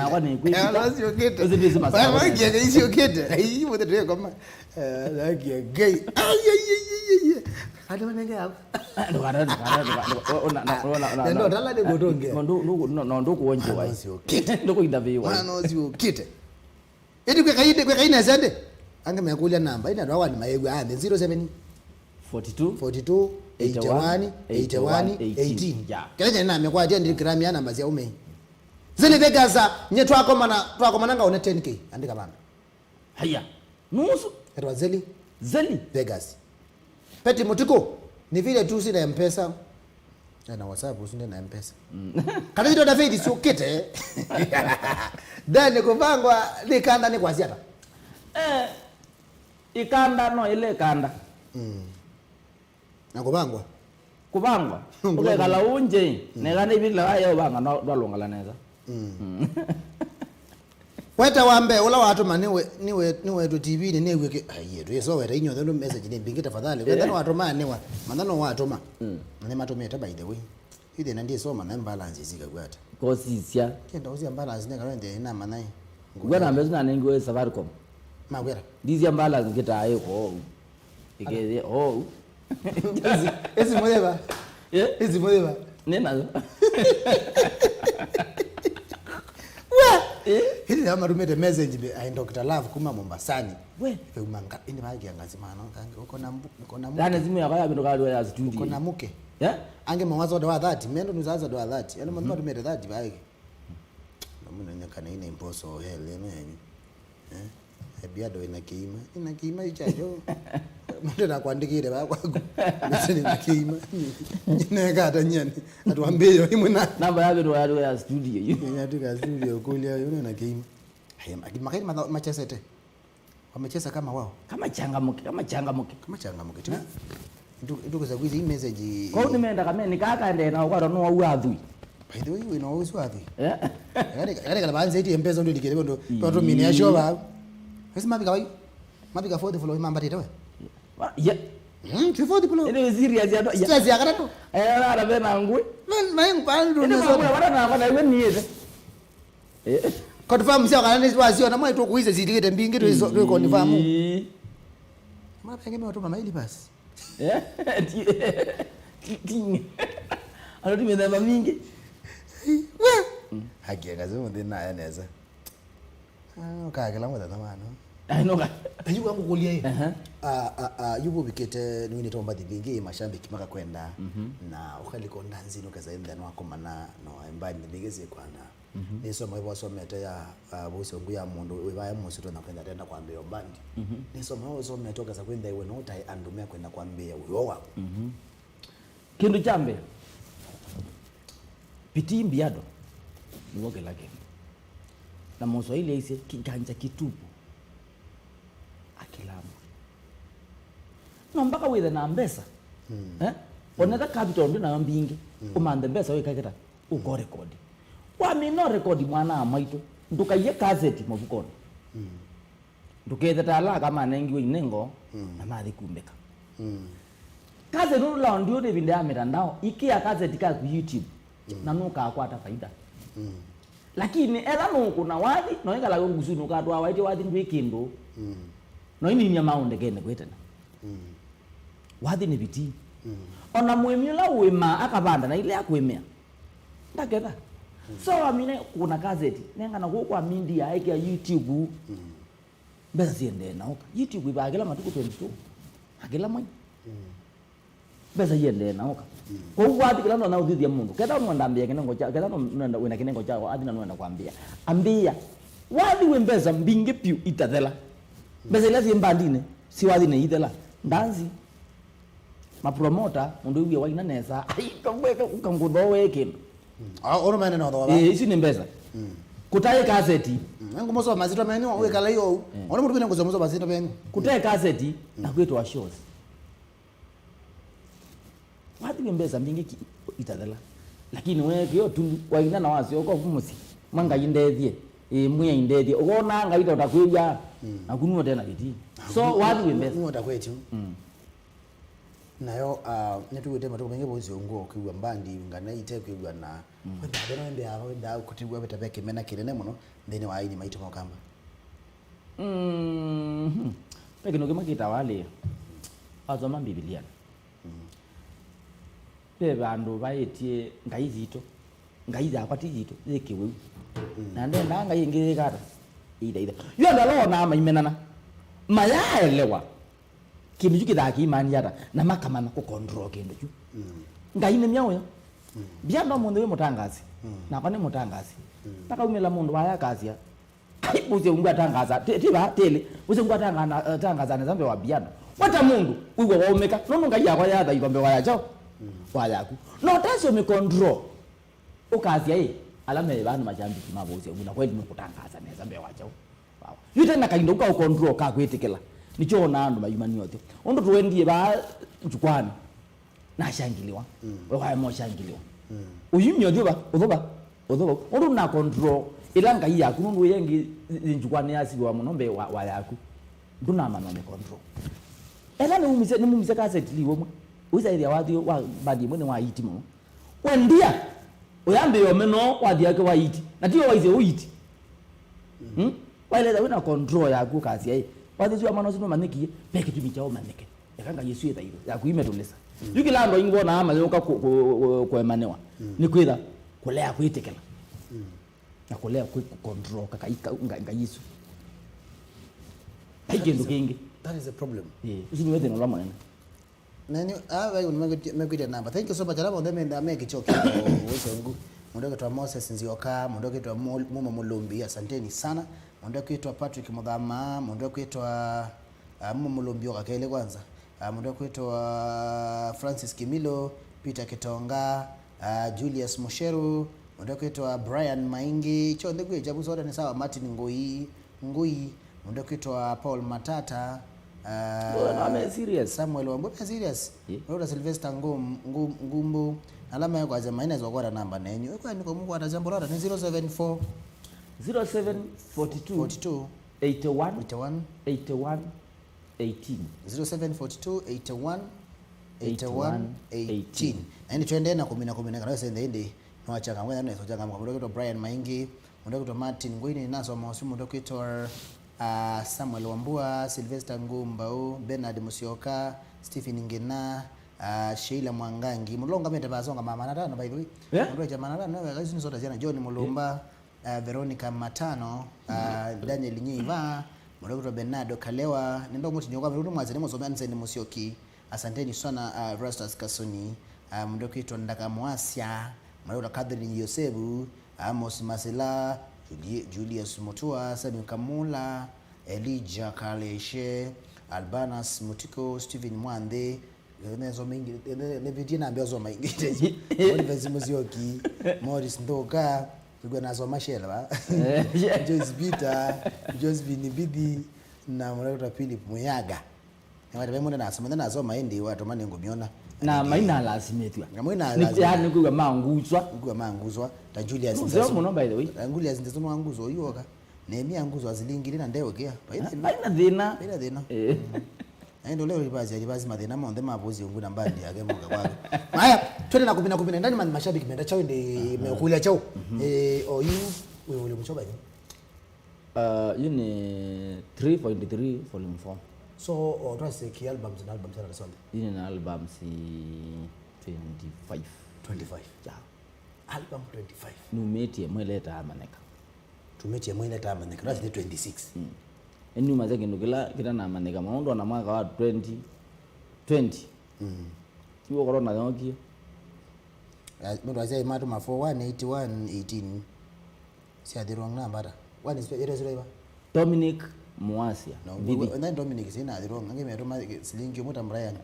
nakwa nĩkwĩkĩte. Ela siũkĩte. Ũsĩ ndwĩsĩ masaa. Wewe nginya isiũkĩte. Ai, mũthe ndwĩkoma. Eh, nakia gay. Ai, ai, ai, ai, ai. Andũ manenge hapa. Ndũkana, ndũkana, ndũkana, ndũkana, ona, ona, ona, ona, Ndio, tala nĩ gũtũngĩa. No, ndũ-, ndũ-, no, no, ndũkũonjĩ wai. Mwana ũcio ũkĩte. Ndũkũinda vĩ wai. Mwana ũcio ũkĩte. Ĩndĩ kwĩka ĩndĩ, kwĩka ĩnesa ĩndĩ. Angĩ mekũlya namba, ĩndĩ andũ awa nĩ maĩw'a, ah, nĩ zero seven. Forty-two. Forty-two, eighty-one, eighty-one, eighty-one, eighteen. Yeah. Kĩla nyene namekwatia ndikĩramia namba sya ũmei. Zili Vegas, nye twakomana, twakomana ngaone ten K. Andĩka vandũ. Haya. Nusu. Etwa Zeli. Zeli. Vegas. Peti Mutiko. Ni vile tu sina M-Pesa. Na WhatsApp usu ndina M-Pesa. Mm. Kana ito na Faith siũkĩte. Ndani kũvangwa nĩ kanda nĩ kwasya ata? Eh, ikanda no ile ikanda. Mm. Na kũvangwa? Kũvangwa. Kũvangwa. Ũkekala ũnje, mm, na ĩkanda ivila ya ũvanga no ndwalũngala nesa. Mm. Mm. Weta wa mbee ũla watũma nĩwe, nĩwe, nĩwetwe T V-inĩ nĩw'ĩke. Aiye, twĩsoweta inyuothe ndu message nĩ mbingĩ tafadhali. Wenda, yeah, nĩwatũma nĩwa. Mantha no watũma. Mm. Na nĩmatũmĩte, by the way. Ithĩ na ndĩsoma na balance isikagwata. Kosisya. Kenda ũsya balance nĩ kana ndĩ na manai. Ngwa na mbeca na nengiwe Safaricom. Magwera. Ndisya balance ngĩtaa ĩko ou. Ĩkethĩa ou. Esi, esi mũyeva. Eh? Esi mũyeva. Nĩ nayo. Wa! Eh? Hili ya marumete message be, "I Doctor Love kuma Mombasani." We. Kauma nga, ĩndĩ bagia ngazi mano, kange, "Uko na mbu-, uko na mke?" Ndana simu yakwa yavĩndũka ndũ ya studio. "Uko na mke?" Eh? Ange mawazo wa thirty, mendo nuzaza wa thirty. Yaani mama tumete thirty baige. Namunanya kana ina imposo hell ĩno yenyu. Eh? Ebiado ina kĩima. Ina kĩima ichajo. Mũndũ nakwandĩkĩte ba kwaku. Nĩsĩ nina kĩima. Nĩnekata nyani. Atwambĩyo imwe na. Namba ya vĩndũ ya ya studio yu. Nĩnya tuka studio kulia yu na kĩima. Haya, makaini machesete. Wamecheza kama wao. Kama changamuke, kama changamuke. Kama changamuke tu. Eh? Ndu-, ndugu za kuizi hii message. Kwa hiyo nimeenda kama ni kaka ende na kwa no au athui. By the way, we know usu athui. Eh? Kale, kale kala banze iti M-Pesa ndio dikele ndo. Ii. Toto mini ya shoba. Wesi mabika bai. Mabika fourth floor mamba tete we. Wa-, ye. Mm, tu fourth floor. Ile serious ya. Stress ya kata tu. Eh, na na bena ngui. Man, man, kwa ndo. Ile mambo wala na kwa na iwe ni yete. Eh. Confirm sio kana nĩ wasio na mwe tũkũize zilĩte mbingĩ twĩ confirm. Ii. Mara penge mimi watuma maili basi. Eh? Ti-, ti-, ti-, ano ti mĩthemba mingĩ. We. Mm. Haki ya kazi mũthĩ nayo nesa. Ah, ũkakĩla mũthenya mano. Ai, no ka. Ayu wangu kulia hii. Aha. Ah, ah, ah, yubu bikite nini tomba thibingi mashabiki makakwenda. Mhm. Na ukaliko ndanzi no kaza enda no akomana no embani bigeze kwana. Mhm. Nĩsoma ĩvo asomete ya, uh, vusongu ya mũndũ wĩvae mũsyĩ twenda kwenda atenda kwambĩĩa ũmbandi. Mhm. Nĩsoma ĩvo ũsomete ũkesa kwĩthĩa iwe no ũtaĩ andũ mekwenda kwambĩĩa wĩoo waku. Mhm. Kĩndũ kya mbee, pitii mbiado nĩvo kĩla kĩndũ. Na Mũswahili aisye, "Kiganja kitupu akilambwa." No mpaka wĩthe na mbesa. Mm. Eh? Onetha capital ndwĩ nayo mbingĩ, mm, ũmanthe mbesa wĩkakĩta, ũko record. Wamina record mwana wa maitũ, ndũkaiye kaseti mũvukonĩ. Mm. Ndũketheta ala aka manengiwe inengo, mm, na mathi kumbĩka. Mm. Kaseti ũla ndio nĩ ĩvinda ya mitandao, ikĩa kaseti kaku YouTube, mm, na nũkakwata faida. Mm. Lakini etha nũkũna wathi, no ĩkala wĩ ngusunĩ ũkatwaa waĩtye wathi ndwĩ kĩndũ. Mm. No ininia maũndekene kwĩ tene. Mm. Wathi nĩ vitii. Mm. Ona mũĩmi ũla ũĩmaa akavanda na ile akwĩmĩa, ndaketha. Mm. So wamine kũna kaseti, nengana kũu kwa media, ĩkĩa YouTube. Mm. Mbesa siendee na ũka. YouTube ĩvaa kĩla matukũ twenty-two. Na kĩla mwai. Mm. Mbesa iendee na ũka. Mm. Kwoou wathi kĩla ndonya ũthithia mũndũ. Ketha nũenda ambĩa kĩnengo kya, ketha nũenda wĩna kĩnengo kyakwa, athi na nũenda kwambĩa. Ambĩa. Wathi wĩ mbesa mbingĩ piũ itathela. Mbesa ila syĩ mbandinĩ, si wathi nĩ ithela. Ndanzi. Mapromota, mũndũ wĩw'e waina nesa. Ai, kangweke, ũkangũthoo wee kĩndũ. Mm. Ah, ũndũ mene no thooa. Eh, ici nĩ mbesa. Mm. Kũtaĩ kaseti. Mm. Ngũmũsoma masito menyu, wĩkala iyo. Mm. Ona mũndũ wĩna ngũsoma masito menyu. Kũtaĩ kaseti, mm, na kwĩtwa shows. Wathi wĩ mbesa mbingĩ ki-, itathela. Lakini weekĩo tu, waina na wasyoka mũsyĩ. Mwa Ngai ndethie. Ĩ, mwĩai ndethie. Ũkona Ngai ta ũtakwĩw'a, mm, naku nũote na kĩtii. So, wathi wĩ mbesa. Nũotakwĩtyu. Mm. Nayo, ah, nĩtwĩw'ĩte matukũ maingĩ vausi ũngũ kwĩw'a mbandi ngana ite kwĩw'a na, mm, wendaa vena wendeaa wendaa kũtĩw'a veta ve kĩmena kĩnene mũno nthĩnĩ wa aini maitũ ma Ũkamba. Mhm. Ve kĩndũ kĩmwe kĩtawa alĩ, wasoma Mbivilianĩ. Mm. Ve vandũ vaĩtye ngai yitũ, ngai yakwa ti yitũ, yĩ kĩwĩu. Mm. Na ndendaa ngai ĩngĩ yĩka ata? Ĩithaitha. Yu andũ ala wonaa maimenana, mayaelewa kĩndũ kyu kĩthaa kĩimanyĩa ata, na makamanya kũcontrol kĩndũ kyu. Mm. Ngai nĩ myaũ yo? Mm. Mbiano ũmũnthĩ wĩ mũtangasi, mm, nakwa nĩ mũtangasi. Mm. Ndakaumĩla mũndũ waya akasya, "Ai, ũsĩ ungu atangaza, ti, ti va, tĩlĩ, ũsĩ ungu atangana-, atangaza nesa mbee wa mbiano." Wata mũndũ, wĩw'a waũmĩka, nũndũ ngai yakwa yathaithwa mbee wa ya kyaũ? Mm. Wa yaku. No tasi ũmĩcontrol. Ũkasya, "Ĩ, ala me vandũ mashambiki ma vũsya ũu, na kweli nũkũtangaasa nesa mbee wa kyaũ?" Wow. Yu tena kainda ũka ũcontrol ka kwĩtĩkĩla. Nĩkyo ona andũ mayumanie ũthyũ. Ũndũ tũendie vaa njukwanĩ, nashangiliwa. Mm. We waema ũshangiliwa. Mm. Ũyumya ũthyũ va, ũthyũ va, ũthyũ va. Ũndũ na control ĩla ngai yaku, nũndũ ĩya ĩngĩ yĩ njukwanĩ yasiviwa mũno mbee wa, wa yaku. Ndũnamanya ũmĩ control. Ela nĩmumisye, nĩmumisye kaseti liu ũmwe. Ũisaĩthya wathi wa mbandi ĩmwe nĩ wa hit mũno. Wendia, ũyambĩĩa ũmeno wathi wake wa iti. Na tiwe waisye ũiti. Hmm? Waileta wĩna control yaku ũkasya, "Ĩ, wathi ũsu wa mwana ũsu nũmanyĩkie, ve kĩtumi kya ũmanyĩke. Eka ngai ĩsu ĩthaithwe, yaku imetũlĩsa." Mm. Yu kĩla andũ aingĩ wonaa mayũka kũ-, kũ-, kũ-, kũemanĩwa, mm, nĩ kwĩtha kũlea kwĩtĩkĩla. Mm. Na kũlea kwĩ kũ-, control kakai ka-, nga-, ngai ĩsu. Vai kĩndũ kĩngĩ. That is a problem. Ĩĩ, ũsu nĩwe thĩna ũla mũnene. Nenyu, ah, vai, mekwĩtya, mekwĩtya namba. Thank you so much. Ala onthe me, me kĩchokyo, wĩsongu. Mũndũ ũkwĩtwa Moses Nzioka, mũndũ ũkwĩtwa Mul-, Mumo Mulumbi, asanteni sana. Mũndũ ũkwĩtwa Patrick Muthama, mũndũ ũkwĩtwa, ah, Mumo Mulumbi oka kelĩ kwanza. Ah, mũndũ ũkwĩtwa Francis Kimilo, Peter Kitonga, ah, Julius Musheru, mũndũ ũkwĩtwa Brian Maingi, kyonthe kwĩ kyavu soda nĩ sawa, Martin Ngui, Ngui, mũndũ ũkwĩtwa Paul Matata, ah, Mbona me serious? Samuel Wambu, me serious? Ye. Mũndũ ũkwĩtwa Sylvester Ngum-, Ngum-, Ngumbu, ala mekwasya mainesa ũkwata namba nenyu. Ĩkwani kũmũkwata jambo lota nĩ zero seven four, zero seven forty two, forty two, eighty one, eighty one, eighty one, eighteen. Zero seven forty two, eighty one, eighty one, eighteen. Na ĩndĩ tũendee na kũmina, kũmina, kana wĩsende ĩndĩ nĩwachangamka, wĩna nesa ũchangamka. Mũndũ ũkwĩtwa Brian Maingi, mũndũ ũkwĩtwa Martin Ngwini, nasoma ũsu, mũndũ ũkwĩtwa, ah, Samuel Wambua, Sylvester Ngumbau, Bernard Musyoka, Stephen Ngina, ah, Sheila Mwangangi. Mũndũ ũla ũngamĩte vasonga ma mana tano, by the way. Yeah. Mũndũ echa mana tano, wega, isu nĩ sota syana, John Mulumba, ah, Veronica Matano, ah, Daniel Nyiva, mũndũ ũkwĩtwa Bernardo Kalewa, nĩndo mũtinio kwa Veronica mwasya nĩ mũsome Ansen Musyoki, asanteni sana, ah, Rastus Kasoni, ah, mũndũ ũkwĩtwa Ndaka Mwasya, mũndũ ũkwĩtwa Catherine Yosevu, Amos Masila, Juli-, Julius Mutua, Sami Kamula, Elijah Kaleshe, Albanas Mutiko, Stephen Mwanthi, Nesoma ingĩ, ne-, ne-, nĩvĩtie nambĩa ũsoma ingĩ. Boniface Musyoki, Morris Nthuka, nĩkw'a nasoma Shell, va? Eh, yeah. Joyce Peter, Josephine Mbithi, na mũndũ ũkwĩtwa Philip Muyaga. Nĩwata ve mũndũ nasoma, nasoma ĩndĩ watũma nĩngũmyona. Na mainalasimĩthw'a. Na mainalasimĩthw'a. Nĩ, yani, nĩkwĩw'a manguswa. Nĩkwĩw'a manguswa. Ta Julius Nũseo Nzesu. Mũno, by the way. Ta Julius Nzesu nĩwanguswa ũyũoka. Nehemia anguswa silingi ĩlĩ na ndeũkĩa. Vai thĩna. Vai na thĩna. Vai na thĩna. Eh. Mm. Na ĩndĩ ũla ũlivasi, alivasi mathĩna monthe ma Vusi Ungu na mbandi yake moka kwake. Haya, twende na kũmina kũmina. Ndani ma-, mashabiki menda chao ĩndĩ mekũlya chao. Eh, oyu, wĩ volume chao by the way? Uh, yu nĩ three point three volume four. So, o, twasye ki albums na albums ana sonthe? Yu nĩ na albums twenty-five. Twenty-five. Yeah. Album twenty-five. Numĩtie ĩmwe ĩla ĩtaamanyĩka. Tumĩtie ĩmwe ĩla ĩtaamanyĩka. That's the twenty-six. Mm. Ĩnumĩte kĩndũ kĩla kĩtanamanyĩka mũno, nũndũ ona mwaka wa twenty twenty. Mm. Nĩw'o corona yookie. Ya, mũndũ asyai matũma four one eight one eighteen. Syathirwa na mbata. Wani spe-, ĩrĩa siraiva? Dominic Muasia. No, Mbithi. Nani Dominic sina thirwa, ngange metũma silingi ũmwe ta Brian.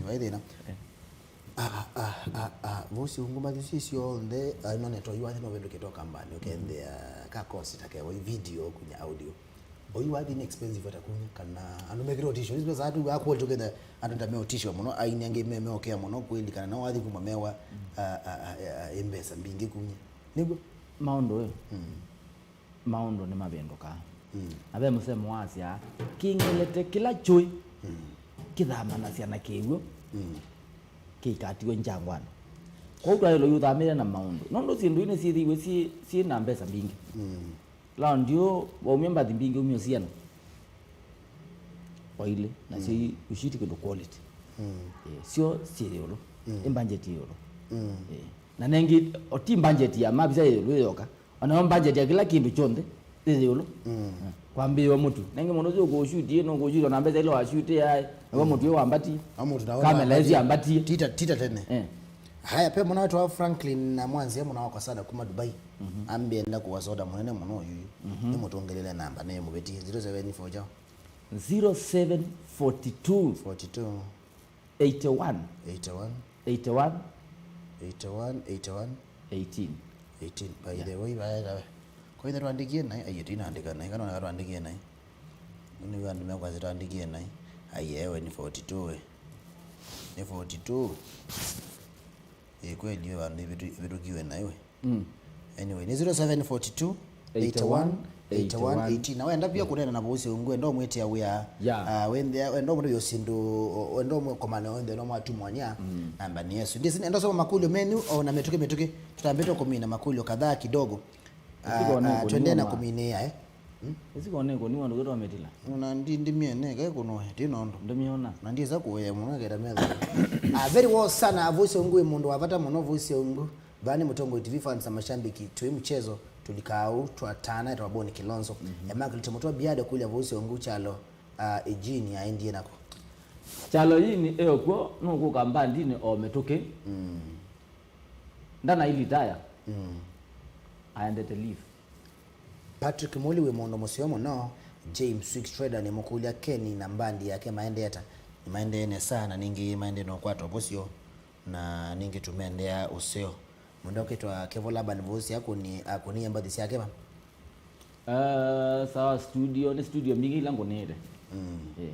Vai thĩna. Ah, ah, ah, ah, Vusi Ungu mathu si sionthe, ah, no neto iwathi no wendo kĩtoka mbani, ũkendea ka kosi ta kewa, video kunya audio. Oyu wathi ni expensive ata kunya, kana andũ mekĩra ũtisho. Hizi pesa atu wa quality ũkenda andũ nda me ũtisho mũno, aini angĩ me, me okay mũno kweli, kana no wathi kuma mewa, ah, ah, ah, ah, mbesa mbingĩ kunya. Nĩguo? Maũndũ ĩ. Mm. Maũndũ nĩmavĩndũkaa. Mm. Na ve mũsemo wasya, "Kĩng'elete kĩla kyũĩ, mm, kĩthamanasya na kĩw'ũ, mm, kĩikatiwe njangwanĩ." Kwoou twaĩlwe yũthamĩle na maũndũ. Nũndũ syĩndũ ii nĩsyĩthĩiwe syĩ, syĩ na mbesa mbingĩ. Mm. Laundi ũũ, waumya mbathi mbingĩ, umya syana o ilĩ, nasyo, mm, i-, ushiti kĩndũ quality. Mm. Eh, syo syĩ ĩũlũ. Mm. Ĩ budget yĩ ĩũlũ. Mm. Eh, na nengĩ, o ti budget ya mavisa yĩ ĩũlũ ĩyoka, o nayo budget ya kĩla kĩndũ kyonthe yĩ ĩũlũ. Mm. Eh, kwambĩĩwa mũtu. Nengĩ mũndũ ũsu ũkũshuti, nũkũshuti ona mbesa ile washuti yaĩ, nawe, mm, mũtu wĩ wambatie. Kamera ĩsu yambatie. Tita, tita tene. Eh. Haya, pe mwana wetu wa Franklin na Mwanzia, mwana wakwa sana kuma Dubai. Mhm. Ambie enda kuwa soda mũnene mũno ũyu. Mhm. Nĩ mũtũngĩlĩle namba, nĩ mũvĩti, zero seven four jao. Zero seven forty two. Forty two. Eighty one. Eighty one. Eighty one. Eighty one, eighty one. Eighteen. Eighteen. By, yeah, the way, by the way. Kwa hiyo tuandikie naye, ayo tunaandika naye, kana na tuandikie naye. Nĩ andũ mekwasya tuandikie naye. Ayewe nĩ forty two we. Nĩ forty two. Ĩ kweli we vandũ ĩvĩtũ-, ĩvĩtũkiwe nayo we. Mm. Anyway, nĩ zero seven forty two, eighty one, eighty one, eighty one, eighty one, eighteen. Na wenda pia, yeah, kũneena na Vusi Ungu, wenda ũmwĩtĩa wĩa, yeah, ah, wenda, wenda ũmwĩtĩa syĩndũ, wenda ũmũkomane wenthe no mwatumwania, mm, namba nĩ yesu. Ndisi, enda soma makũlyo menyu, o na mĩtũkĩ mĩtũkĩ, tũtambĩte kũmina makũlyo kadhaa kidogo. Ah, ah, twendee na kũminĩa, eh? Hmm? Ĩsiko nĩ kũniwa ndũkĩtwa mĩtila. Ona ndi ndimie nĩ kaĩ kũnũe, ti nondũ. Ndimiona. Na ndiĩsa kũũya mũno keta metha. Ah, very well sana, Vusi Ungu wĩ mũndũ wa vata mũno, Vusi Ungu. Vaa nĩ Mũtongoi T V fans na mashabiki, twĩ mchezo, tulikau, twatana, etwa Boni Kilonzo. Mhm. Emakilite mũtwe biada kũlya Vusi Ungu kyalo, ah, Eugene aendie nako. Kyalo yini ĩyo kw'o, nũkũka mbandinĩ o mĩtũkĩ. Mm. Ndanailitaya. Mm. Aendete leave. Patrick Muli wĩ mũndũ mũseo mũno. James Swick Trader nĩmũkũlya Kenny na mbandi yake maendee ata? Nĩmaendee nesa, na ningĩ maendee na ũkwata ũvũsyo, na ningĩ tũmendea ũseo. Mũndũ ũkwĩtwa Kevo Laban Vusi akũni-, akũnie mbathi syake va? Eh, sawa, studio, nĩ studio mbingĩ ila ngũnĩte. Mm. Eh.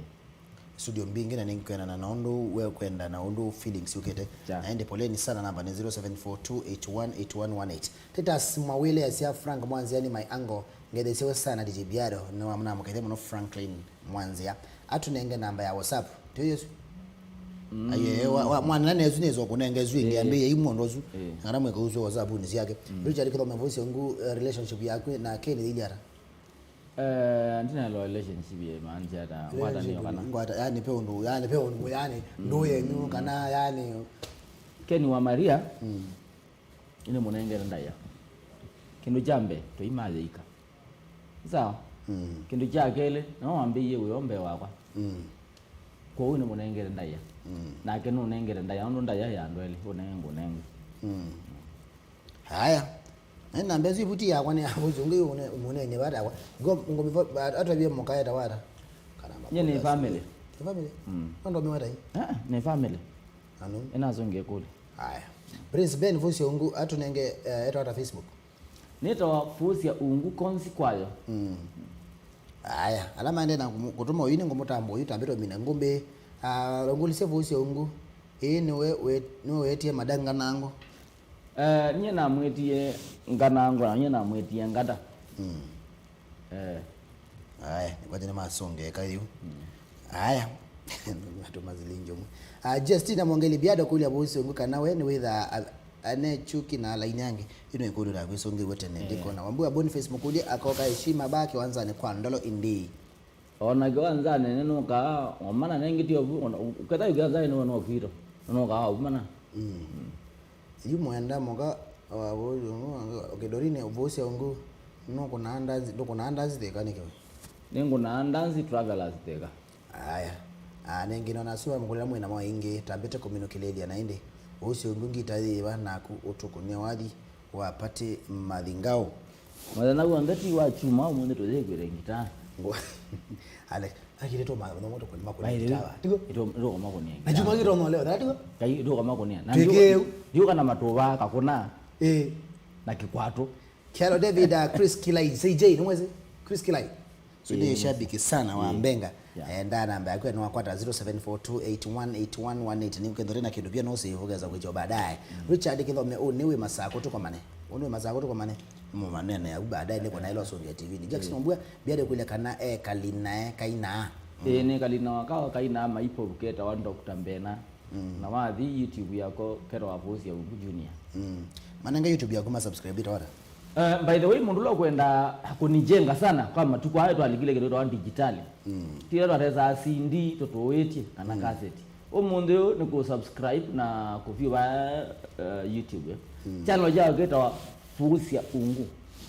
Studio mbingĩ na nĩngwendana na ũndũ we kwenda na ũndũ feelings yũkĩte. Ja. Na ĩndĩ poleni sana, namba nĩ zero seven four two eight one eight one one eight. Titus Mawile asya Frank Mwanzia nĩ my uncle, ngetheesya we sana D J Biado, nĩwamũnamũkethya mũno Franklin Mwanzia. Atũnenge namba ya WhatsApp. Tio Yesu. Mm. Aye, wa, wa, mwana nane Yesu nĩzo kũnenge Yesu ĩngĩ, eh, ambĩie imwe ndo Yesu. Eh. Ngana mweka uso WhatsApp ni syake. Mm. Richard Kithome Vusi Ungu, eh, relationship yaku na Kenny iliata? Eh, ndina lo relationship ye man jata. Ngwata nĩ kana. Ngwata, yani pe ũndũ, yani pe ũndũ, yani, mm, ndũ yenyu kana, yani. Kenny wa Maria. Mm. Ĩndĩ mũnengere ndaĩa. Kĩndũ kya mbee, tũimathĩika. Sawa? Mm. Kĩndũ kya kelĩ, no wambĩie wĩo mbee wakwa. Mm. Kwoou nĩmũnengere ndaĩa. Mm. Nake nũnengere ndaĩa, nũndũ ndaĩa ya andũ elĩ, ũnenge ngũnenge. Mm. Haya. Na namba ĩsu ĩvuti yakwa nĩ ya Vusi Ungu, ũne-, mũnene vata yakwa. Ngo, ngũmĩva-, atavie mũkaeta wata. Kana nye nĩ family. Nĩ family? Mm. No ndomi wata ĩ? Ah, nĩ family. Anu? Ĩnasũngĩe kũlĩ. Haya. Prince Ben Vusi Ungu, atũnenge, eh, etwa ata Facebook? Nĩtawa Vusi Ungu Konsi Kwayo. Mm. Aya, ala maendee na kũmũ-, kũtũma ũyu nĩngũmũtambũa ũyu tambĩte ũmina ngũmbĩ. Ah, ngũlĩsye Vuusya Ungu. Ĩĩ, nĩwe we-, nĩwe weetie Mada Nganangũ? Eh, nyie namwĩtie Nganangũ, na nyie namwĩtie Ngata. Mm. Eh. Aya, nĩkwatĩ nĩmasũngĩĩka yu. Mm. Aya. Atũma silingi ũmwe. Ah, Justina Mwongeli Biado kũlya Vuusya Ungu kana we nĩwĩthaa a-, anekyuki na alaini angĩ. Ĩno ĩkũlyo na kwĩsũngĩw'e tene, eh, ndikona. Wambua Boniface Mũkũlye akoka heshima ba kĩwanzanĩ kwa Ndolo ĩndĩ. Ona kĩwanzanĩ nĩnũkaa, o mana nengĩ tyo vu, ona, u-, ketha yu kĩwanzanĩ nĩwe no kwitũ, nĩnũkaa o mana. Mm. Yu mwenda mũka wa Vuusya Ungu, Kĩdorinĩ Vuusya Ungu, nũkũnaa ndanzi, ndũkũnaa ndanzi Thĩka nĩkĩ we? Nĩngũnaa ndanzi Travelers Thĩka. Aya. Ah, nengĩ nona asu amũkũlĩla mwĩ namo ĩngĩ, tambĩte kũminũkĩlĩĩlya na ĩndĩ. Vuusya Ungu ngita yĩva naku ũtũkũnĩa wathi wa Patty Mathingaũ. Mũthenya w'onthe ti wa kyumwa, ũmũnthĩ tũyĩkwĩte ngitaa. Ngo-, ale, akĩte tũma-, no mũndũ kũnĩ makũnĩa ngitaa. Tigo? Ito-, ito kama kũnĩa ngitaa. Na kyumwa kĩtonya leo, tigo? Kai, ito kama kũnĩa. Na twĩkĩe ndiũ-, ndiũka na matũva kakũna. Eh. Na kĩkwatũ. Kialo David, uh, Chris Kilai, C J, nĩ mwezi? Chris Kilai. So nĩ shabiki sana wa Mbenga. Yeah. Eh, nda namba yaku nĩ wakwata zero seven four two eight one eight one one eight. Nĩ ũkethĩwa na kĩndũ pia no save ũkesa kwĩkya baadaye. Mm. Richard Kithome, ũ nĩ wĩ Masakũ tũkomane. Ũ nĩ wĩ Masakũ tũkomane. Mũmanene ya baadaye nĩ kona ilo songe T V. Ni Jackson Mbua, biade kule kana e kalinae kaina. Mm. Eh, nĩ kalina wakawa kaina maipo ruketa wa Doctor Mbena. Mm. Na wathi YouTube yako kero wa Vuusya Ungu Junior. Mm. Manenge YouTube yaku ma subscribe ita wata? Uh, by the way, mũndũ ũla ũkwenda kũnijenga sana kwa matukũ aya twalikile kĩndũ twa dijitali. Mm. Tila twatesaa C D tũtũĩtye kana, mm, kaseti. Ũmũnthĩ ũyũ nĩ kũ subscribe na kũview va, uh, YouTube. Mm. Channel yao kĩtawa Vuusya Ungu.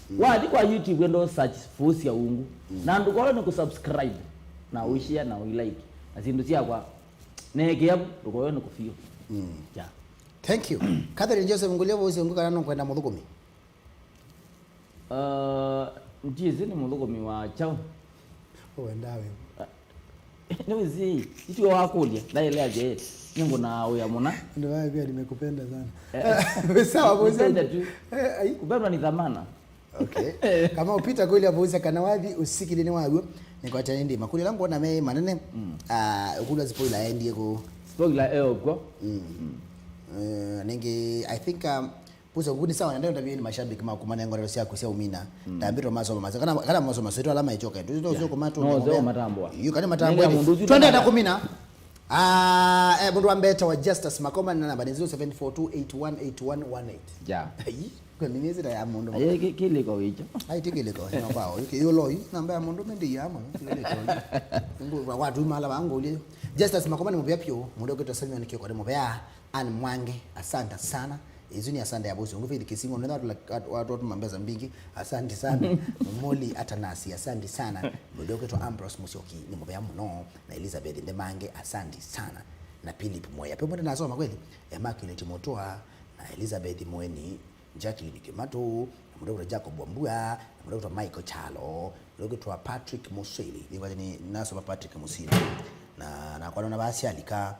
Mm. Wathi kwa YouTube endo search Vuusya Ungu. Mm. Na ndũkole nĩ kũ subscribe na, mm, ũishare na ũilike. Na syĩndũ syakwa neekĩa ndũkoyo nĩ kũview. Mm. Yeah. Thank you. Catherine Joseph, ngũlya Vuusya Ungu kana nũkwenda mũthũkũmi? Uh, ndisi nĩ mũthũkũmi wa kyaũ. Ũwendaa wĩva? Uh, nĩwĩsĩ, itiwe wakũlya, ndaĩlea je, nĩngũnaa wĩa mũna. Ndio wewe pia nimekupenda sana. Eh, sawa, Vuusya. Kupenda tu. Eh, ai. Kupendwa ni dhamana. Okay. Kama upita kũlya Vuusya kana wathi ũsikili nĩ waw'o, nĩkwatya nĩ ndĩ makũlyo ala ngwona me manene. Mm. Ah, ũkũlya spoiler endie kũ? Spoiler eo kwo. Mm. Mm. Eh, ningĩ, I think, um, Vuusya Ungu nĩ sawa, na ndenda vyo nĩ mashabiki maku manengorero syaku sya ũmina. Mm. Ndambĩtwe masoma masyo. Kana, kana masoma swĩtwa ala maĩkyoka. Tũsyo, yeah, syo kũmatũ. No, syo matambwa. Yu kana matambwa. Nĩla mũndũ ũsu twendete kũmina. Ah, eh, mũndũ wa mbee ta wa Justus Makoma na namba nĩ zero seven four two eight one eight one one eight. Yeah. Ai, kwa nini zira ya mũndũ? Aye, ki-, kĩlĩko wĩkyo. Ai, ti kĩlĩko, ĩno kwao. Yu kĩyũlo yu, namba ya mũndũ mĩndĩ ya mũno. Kĩlĩko yu. Ngu, wa, watu mala wangu ulio. Justus Makoma nĩ mũvea pio, mũndũ ũkwĩtwa Simeon Kioko nĩ mũvea. Anne Mwangi, asante sana. Isu nĩ asante ya Vuusya Ungu. Faith Kisingo, nĩ watu, watu, watu mambesa mbingi. Asante sana. Moli Atanasi, asante sana. Mũndũ ũkwĩtwa Ambrose Musyoki, nĩ mũvea mũno. Na Elizabeth Ndemange, asante sana. Na Philip Mweya. Pe mwende nasoma kweli? Immaculate Mutua, na Elizabeth Mweni, Jacqueline Kimatu, na mũndũ ũkwĩtwa Jacob Wambua, na mũndũ ũkwĩtwa Michael Kyalo, mũndũ ũkwĩtwa Patrick Musili. Nĩkwatya nĩ nasoma Patrick Musili. Na, na kwanona va syalika,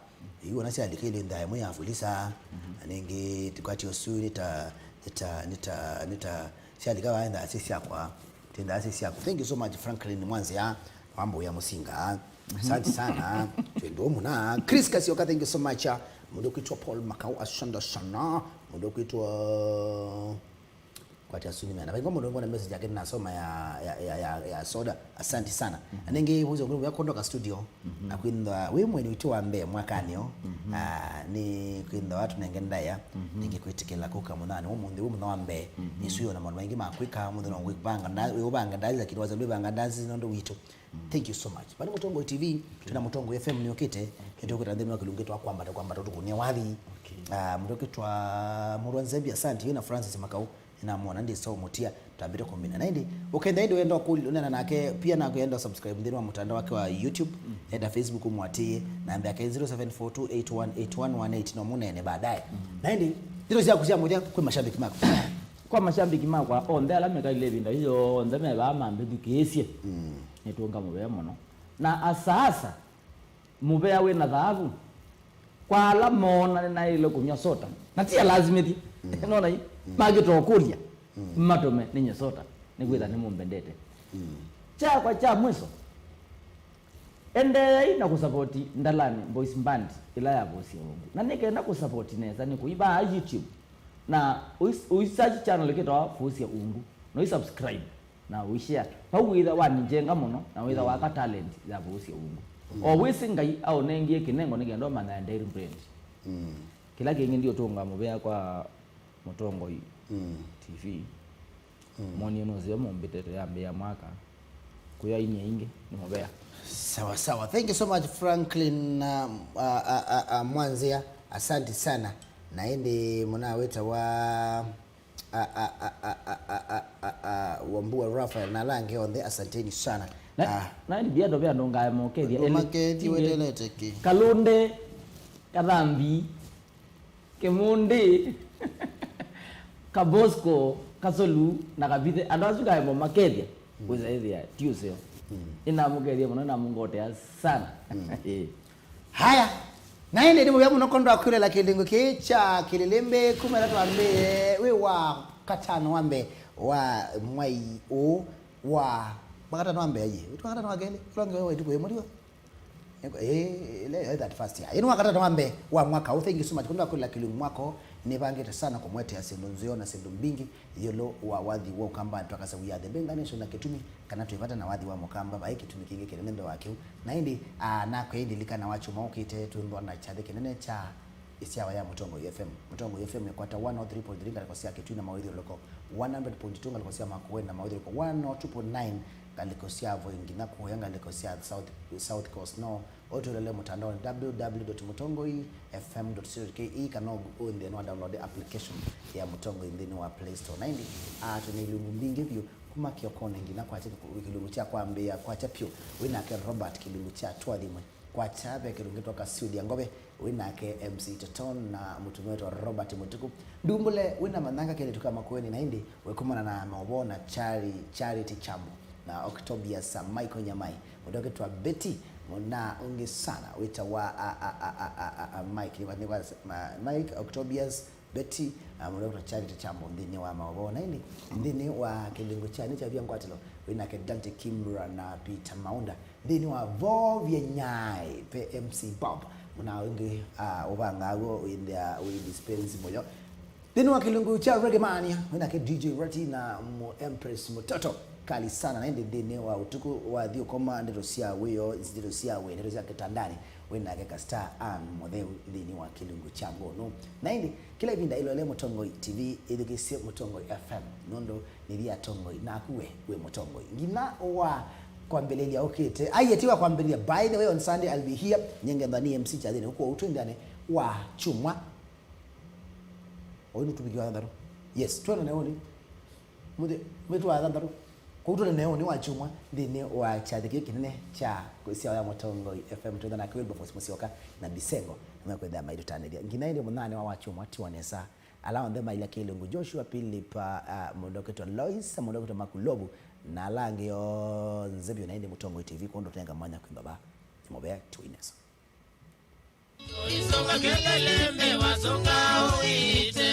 yu ona syalika ile ndaya mwe ya fulisa. Mhm. Na ningĩ tikwati ũsu nĩ ta, nĩ ta, nĩ ta, nĩ ta syalika va ndaa syakwa. Twĩ ndaa syakwa. Thank you so much, Franklin Mwanzia, Wambo ya Musinga. Asante sana. Twĩ ndũũ mũno. Chris Kasioka, thank you so much. Mũndũ ũkwĩtwa Paul Makau, asante sana. Mũndũ ũkwĩtwa Kwati Asuni Mena. Vaingo mũndũ ngona message yake nasoma ya, ya, ya, ya, ya soda. Asante sana. Mhm. Na ningĩ Vuusya Ungu nĩ wĩa kũondoka studio. Mhm. Na kwĩthwa wĩ mweni witũ wa mbee mwakanĩ ũũ. Mhm. Ah, nĩ kwĩthwa watu nenge ndaya. Mhm. Ningĩ kwĩtĩkĩla kũka mũthenya ũmũnthĩ, wĩ mũthenya wa mbee. Mhm. Nĩsũ ona maũndũ maingĩ ma kwĩka, mũthenya wa kwĩvanga nda-, wĩ ũvanga ndazi, lakini waza ndwĩvanga ndazi nũndũ witũ. Thank you so much. Vani Mũtongoi T V, twĩna Mũtongoi F M nĩyũkĩte, nĩtũkwĩta nthĩnĩ wa kĩlungu twa kwambata, kwambata tũkũnĩa wathi. Okay. Ah, mũndũ ũkwĩtwa Mũrwa Nzembi, asante, wĩna Francis Makau, nĩnamwona, ndĩ sawa mũtia, twambĩte kũmina. Na ĩndĩ, ũkenda ĩndĩ wenda kũneena nake, pia nakwenda subscribe nthĩnĩ wa mũtandao wake wa YouTube, mm, enda Facebook ũmũatĩĩe, namba yake zero seven four two eight one eight one one eight, no mũneene baadaye. Mm. Na ĩndĩ, ndeto syaku sya mũthya kwĩ mashabiki maku. Kwa mashabiki makwa onthe ala mekalile ĩvinda yonthe me vaa mambĩthukĩĩsye, mm, nĩtũnga mũvea mũno. Na asaasa, mũvea wĩ na thaavu, kwa ala moona nĩnaĩle kũnyw'a sota, na ti alazimĩthye, mm, nona ĩ, mm, makĩtokũlya, mm, matũme nĩnywe sota, nĩkwĩtha, mm, nĩmũmbendete. Mm. Kyakwa kya mwiso, endeeai na kũsavoti Ndalani Boys Band ĩla yavũsya ungu. Na nĩ kenda kũsavoti nesa nĩ kũivaa YouTube na ũi- ũisearch channel ĩkĩtawa Vũsya Ungu, na ũisubscribe na ũishare. Vau wĩtha wa njenga mũno na wĩtha waka talent ya Vũsya Ungu. O wĩsĩ Ngai aũnengie kĩnengo nĩ kenda ũmanya endeeai brand. Kĩla kĩngĩ ndiũtũnga mũvea kwa Mũtongoi T V. Monie nũseo mũmbĩte tũyambĩĩa mwaka. Kũya inya ingĩ nĩ mũvea. Sawa sawa. Thank you so much, Franklin, uh, uh, uh, uh, uh, Mwanzia. Asante sana. Na ĩndĩ mũnawĩta wa, uh, uh, uh, uh, uh, uh, uh, uh, Wambua Rafael na ala angĩ onthe, asanteni sana. Na, ah, na ĩndĩ bia ndovea ndũngae mokethia. Andũ makethie wetelete kĩ? Kalũnde, Kathambi, Kĩmũndĩ, Kabosco, Kasolu, na Kavithe, andũ asu kaemo makethya, kwĩsa ĩthĩa ti ũseo. Nĩnamũkethya mũno, nĩnamũngotea sana. Ĩĩ. Haya, na ĩndĩ nĩ mũvea mũno kwondũ wa kwĩlela kĩlungu kĩĩ kya Kĩlĩlĩmbĩ kuma ĩla twambĩĩe wĩ wa katano wa mbee wa mwai ũũ wa, wa katano wa mbee, aye, wĩ wa katano wa kelĩ, ũla ũngĩ wa ĩtukũ yĩmwe, ndio? Ĩĩ, ĩla ĩyo thirty-first ya. Ĩĩ, nĩ wa katano wa mbee wa mwaka ũũ. Thank you so much. Kwondũ wa kwĩlela kĩlungu mwaka ũũ, nĩvangĩte sana kũmũetea syĩndũ nzeo na syĩndũ mbingĩ ĩũlũ wa wathi wa Ũkamba. Twakasa we are the Benga Nation na kĩtumi kana twĩ vata na wathi wa Mũkamba, vai kĩtumi kĩngĩ kĩnene mbee wa kĩu. Na ĩndĩ, ah, nakwe ĩndĩ lilikana wa kyumwa ũkĩte twĩnthwa na kyathĩ kĩnene kya ĩsyawa ya Mũtongoi F M. Mũtongoi F M ĩkwata one oh three point three ngalĩko sya Kitui na mawĩthyũlũlũko, one hundred point two ngalĩko sya Makueni na mawĩthyũlũlũko, one oh two point nine ngalĩko sya Voi nginya kũya ngalĩko sya South, South Coast. No ũtũlele mũtandaonĩ w w w dot mutongoi f m dot co dot k e kana ũnthĩnĩ wa download application ya Mũtongoi nthĩnĩ wa Play Store. Na ĩndĩ, ah, twĩ na ilungu mbingĩ vyũ kuma kĩokonĩ nginya kwakya, kĩlungu kya kwambĩĩa kwakya pyũ wĩ nake Robert, kĩlungu kya twathimwe kwakya ve kĩlungu kĩtwa Kasiũthya Ngove wĩ nake M C Toton na mũtumĩa wĩtwa Robert Mũtuku. Ndumbũle wĩ na manyanga kelĩ tũka Makueni na ĩndĩ wĩkomana na maũvoo na Chari-, Charity Chambo na Octobius, uh, Michael Nyamai, mũndũ ũkĩtwa Betty, na ũngĩ sana wĩtawa, uh, uh, uh, uh, uh, uh, Mike, nĩkwa, nĩkwa, uh, Mike, Octobius, Betty, uh, mũndũ ũkĩtwa Charity Chambo nthĩnĩ wa maũvoo. Na ĩndĩ nthĩnĩ wa kĩlungu kya nĩ kyavya ngwatĩlo wĩ nake Dante Kimbra na Peter Maunda. Nthĩnĩ wa Vovye Nyai ve M C Bob, mũna ũngĩ, ah, ũvangaa w'o wĩthĩa wĩ dispense mũyo. Nthĩnĩ wa kĩlungu kya Reggae Mania, wĩ nake D J Rati na mũ Empress Mũtoto. Kali sana, na ĩndĩ nthĩnĩ wa ũtukũ wa thi ũkoma, ndeto sya wĩoo, ndeto sya wĩ, ndeto sya kĩtandani, wĩ nake Kastar Ann Mũtheu nthĩnĩ wa kĩlungu kya ngũnũ. Na ĩndĩ, kĩla ĩvinda ĩlole Mũtongoi T V, ĩthukĩĩsye Mũtongoi F M, nũndũ nĩthi atongoi, naku we wĩ mũtongoi. Nginya wa kwambĩlĩlya ũkĩte. Ai, eti wa kwambĩlĩlya. By the way, on Sunday I'll be here. Nyengethwa nĩ M C kyathĩnĩ ũkũ ũtwĩ nthĩanĩ wa kyumwa. Ũyũ nĩ ũtukũ wa thanthatũ. Yes, twĩ na neũnĩ. Mũthĩ, mũthĩ wa thanthatũ. Kũu twĩ na neũnĩ wa kyumwa nthĩnĩ wa kyathĩ kĩĩ kĩnene kya kwĩsyawa ya Mũtongoi F M. Twĩtha nake Wilberforce Mũsyoka na Bisengo. Nĩmekwĩthĩa maitũtanĩthya. Nginya ĩndĩ mũthenya wa kyumwa, tiwa nesa. Ala onthe mailya kĩlungu, Joshua Philip, uh, uh, mũndũ ũkĩtwa Lois, mũndũ ũkĩtwa Makulovu, na ala angĩ onthe vyũ, na ĩndĩ Mũtongoi T V kwondũ ũtenga mwanya kwĩmba va. Nĩ mũvea, tiwa nesa. Isonga kelele mbe wasonga uite.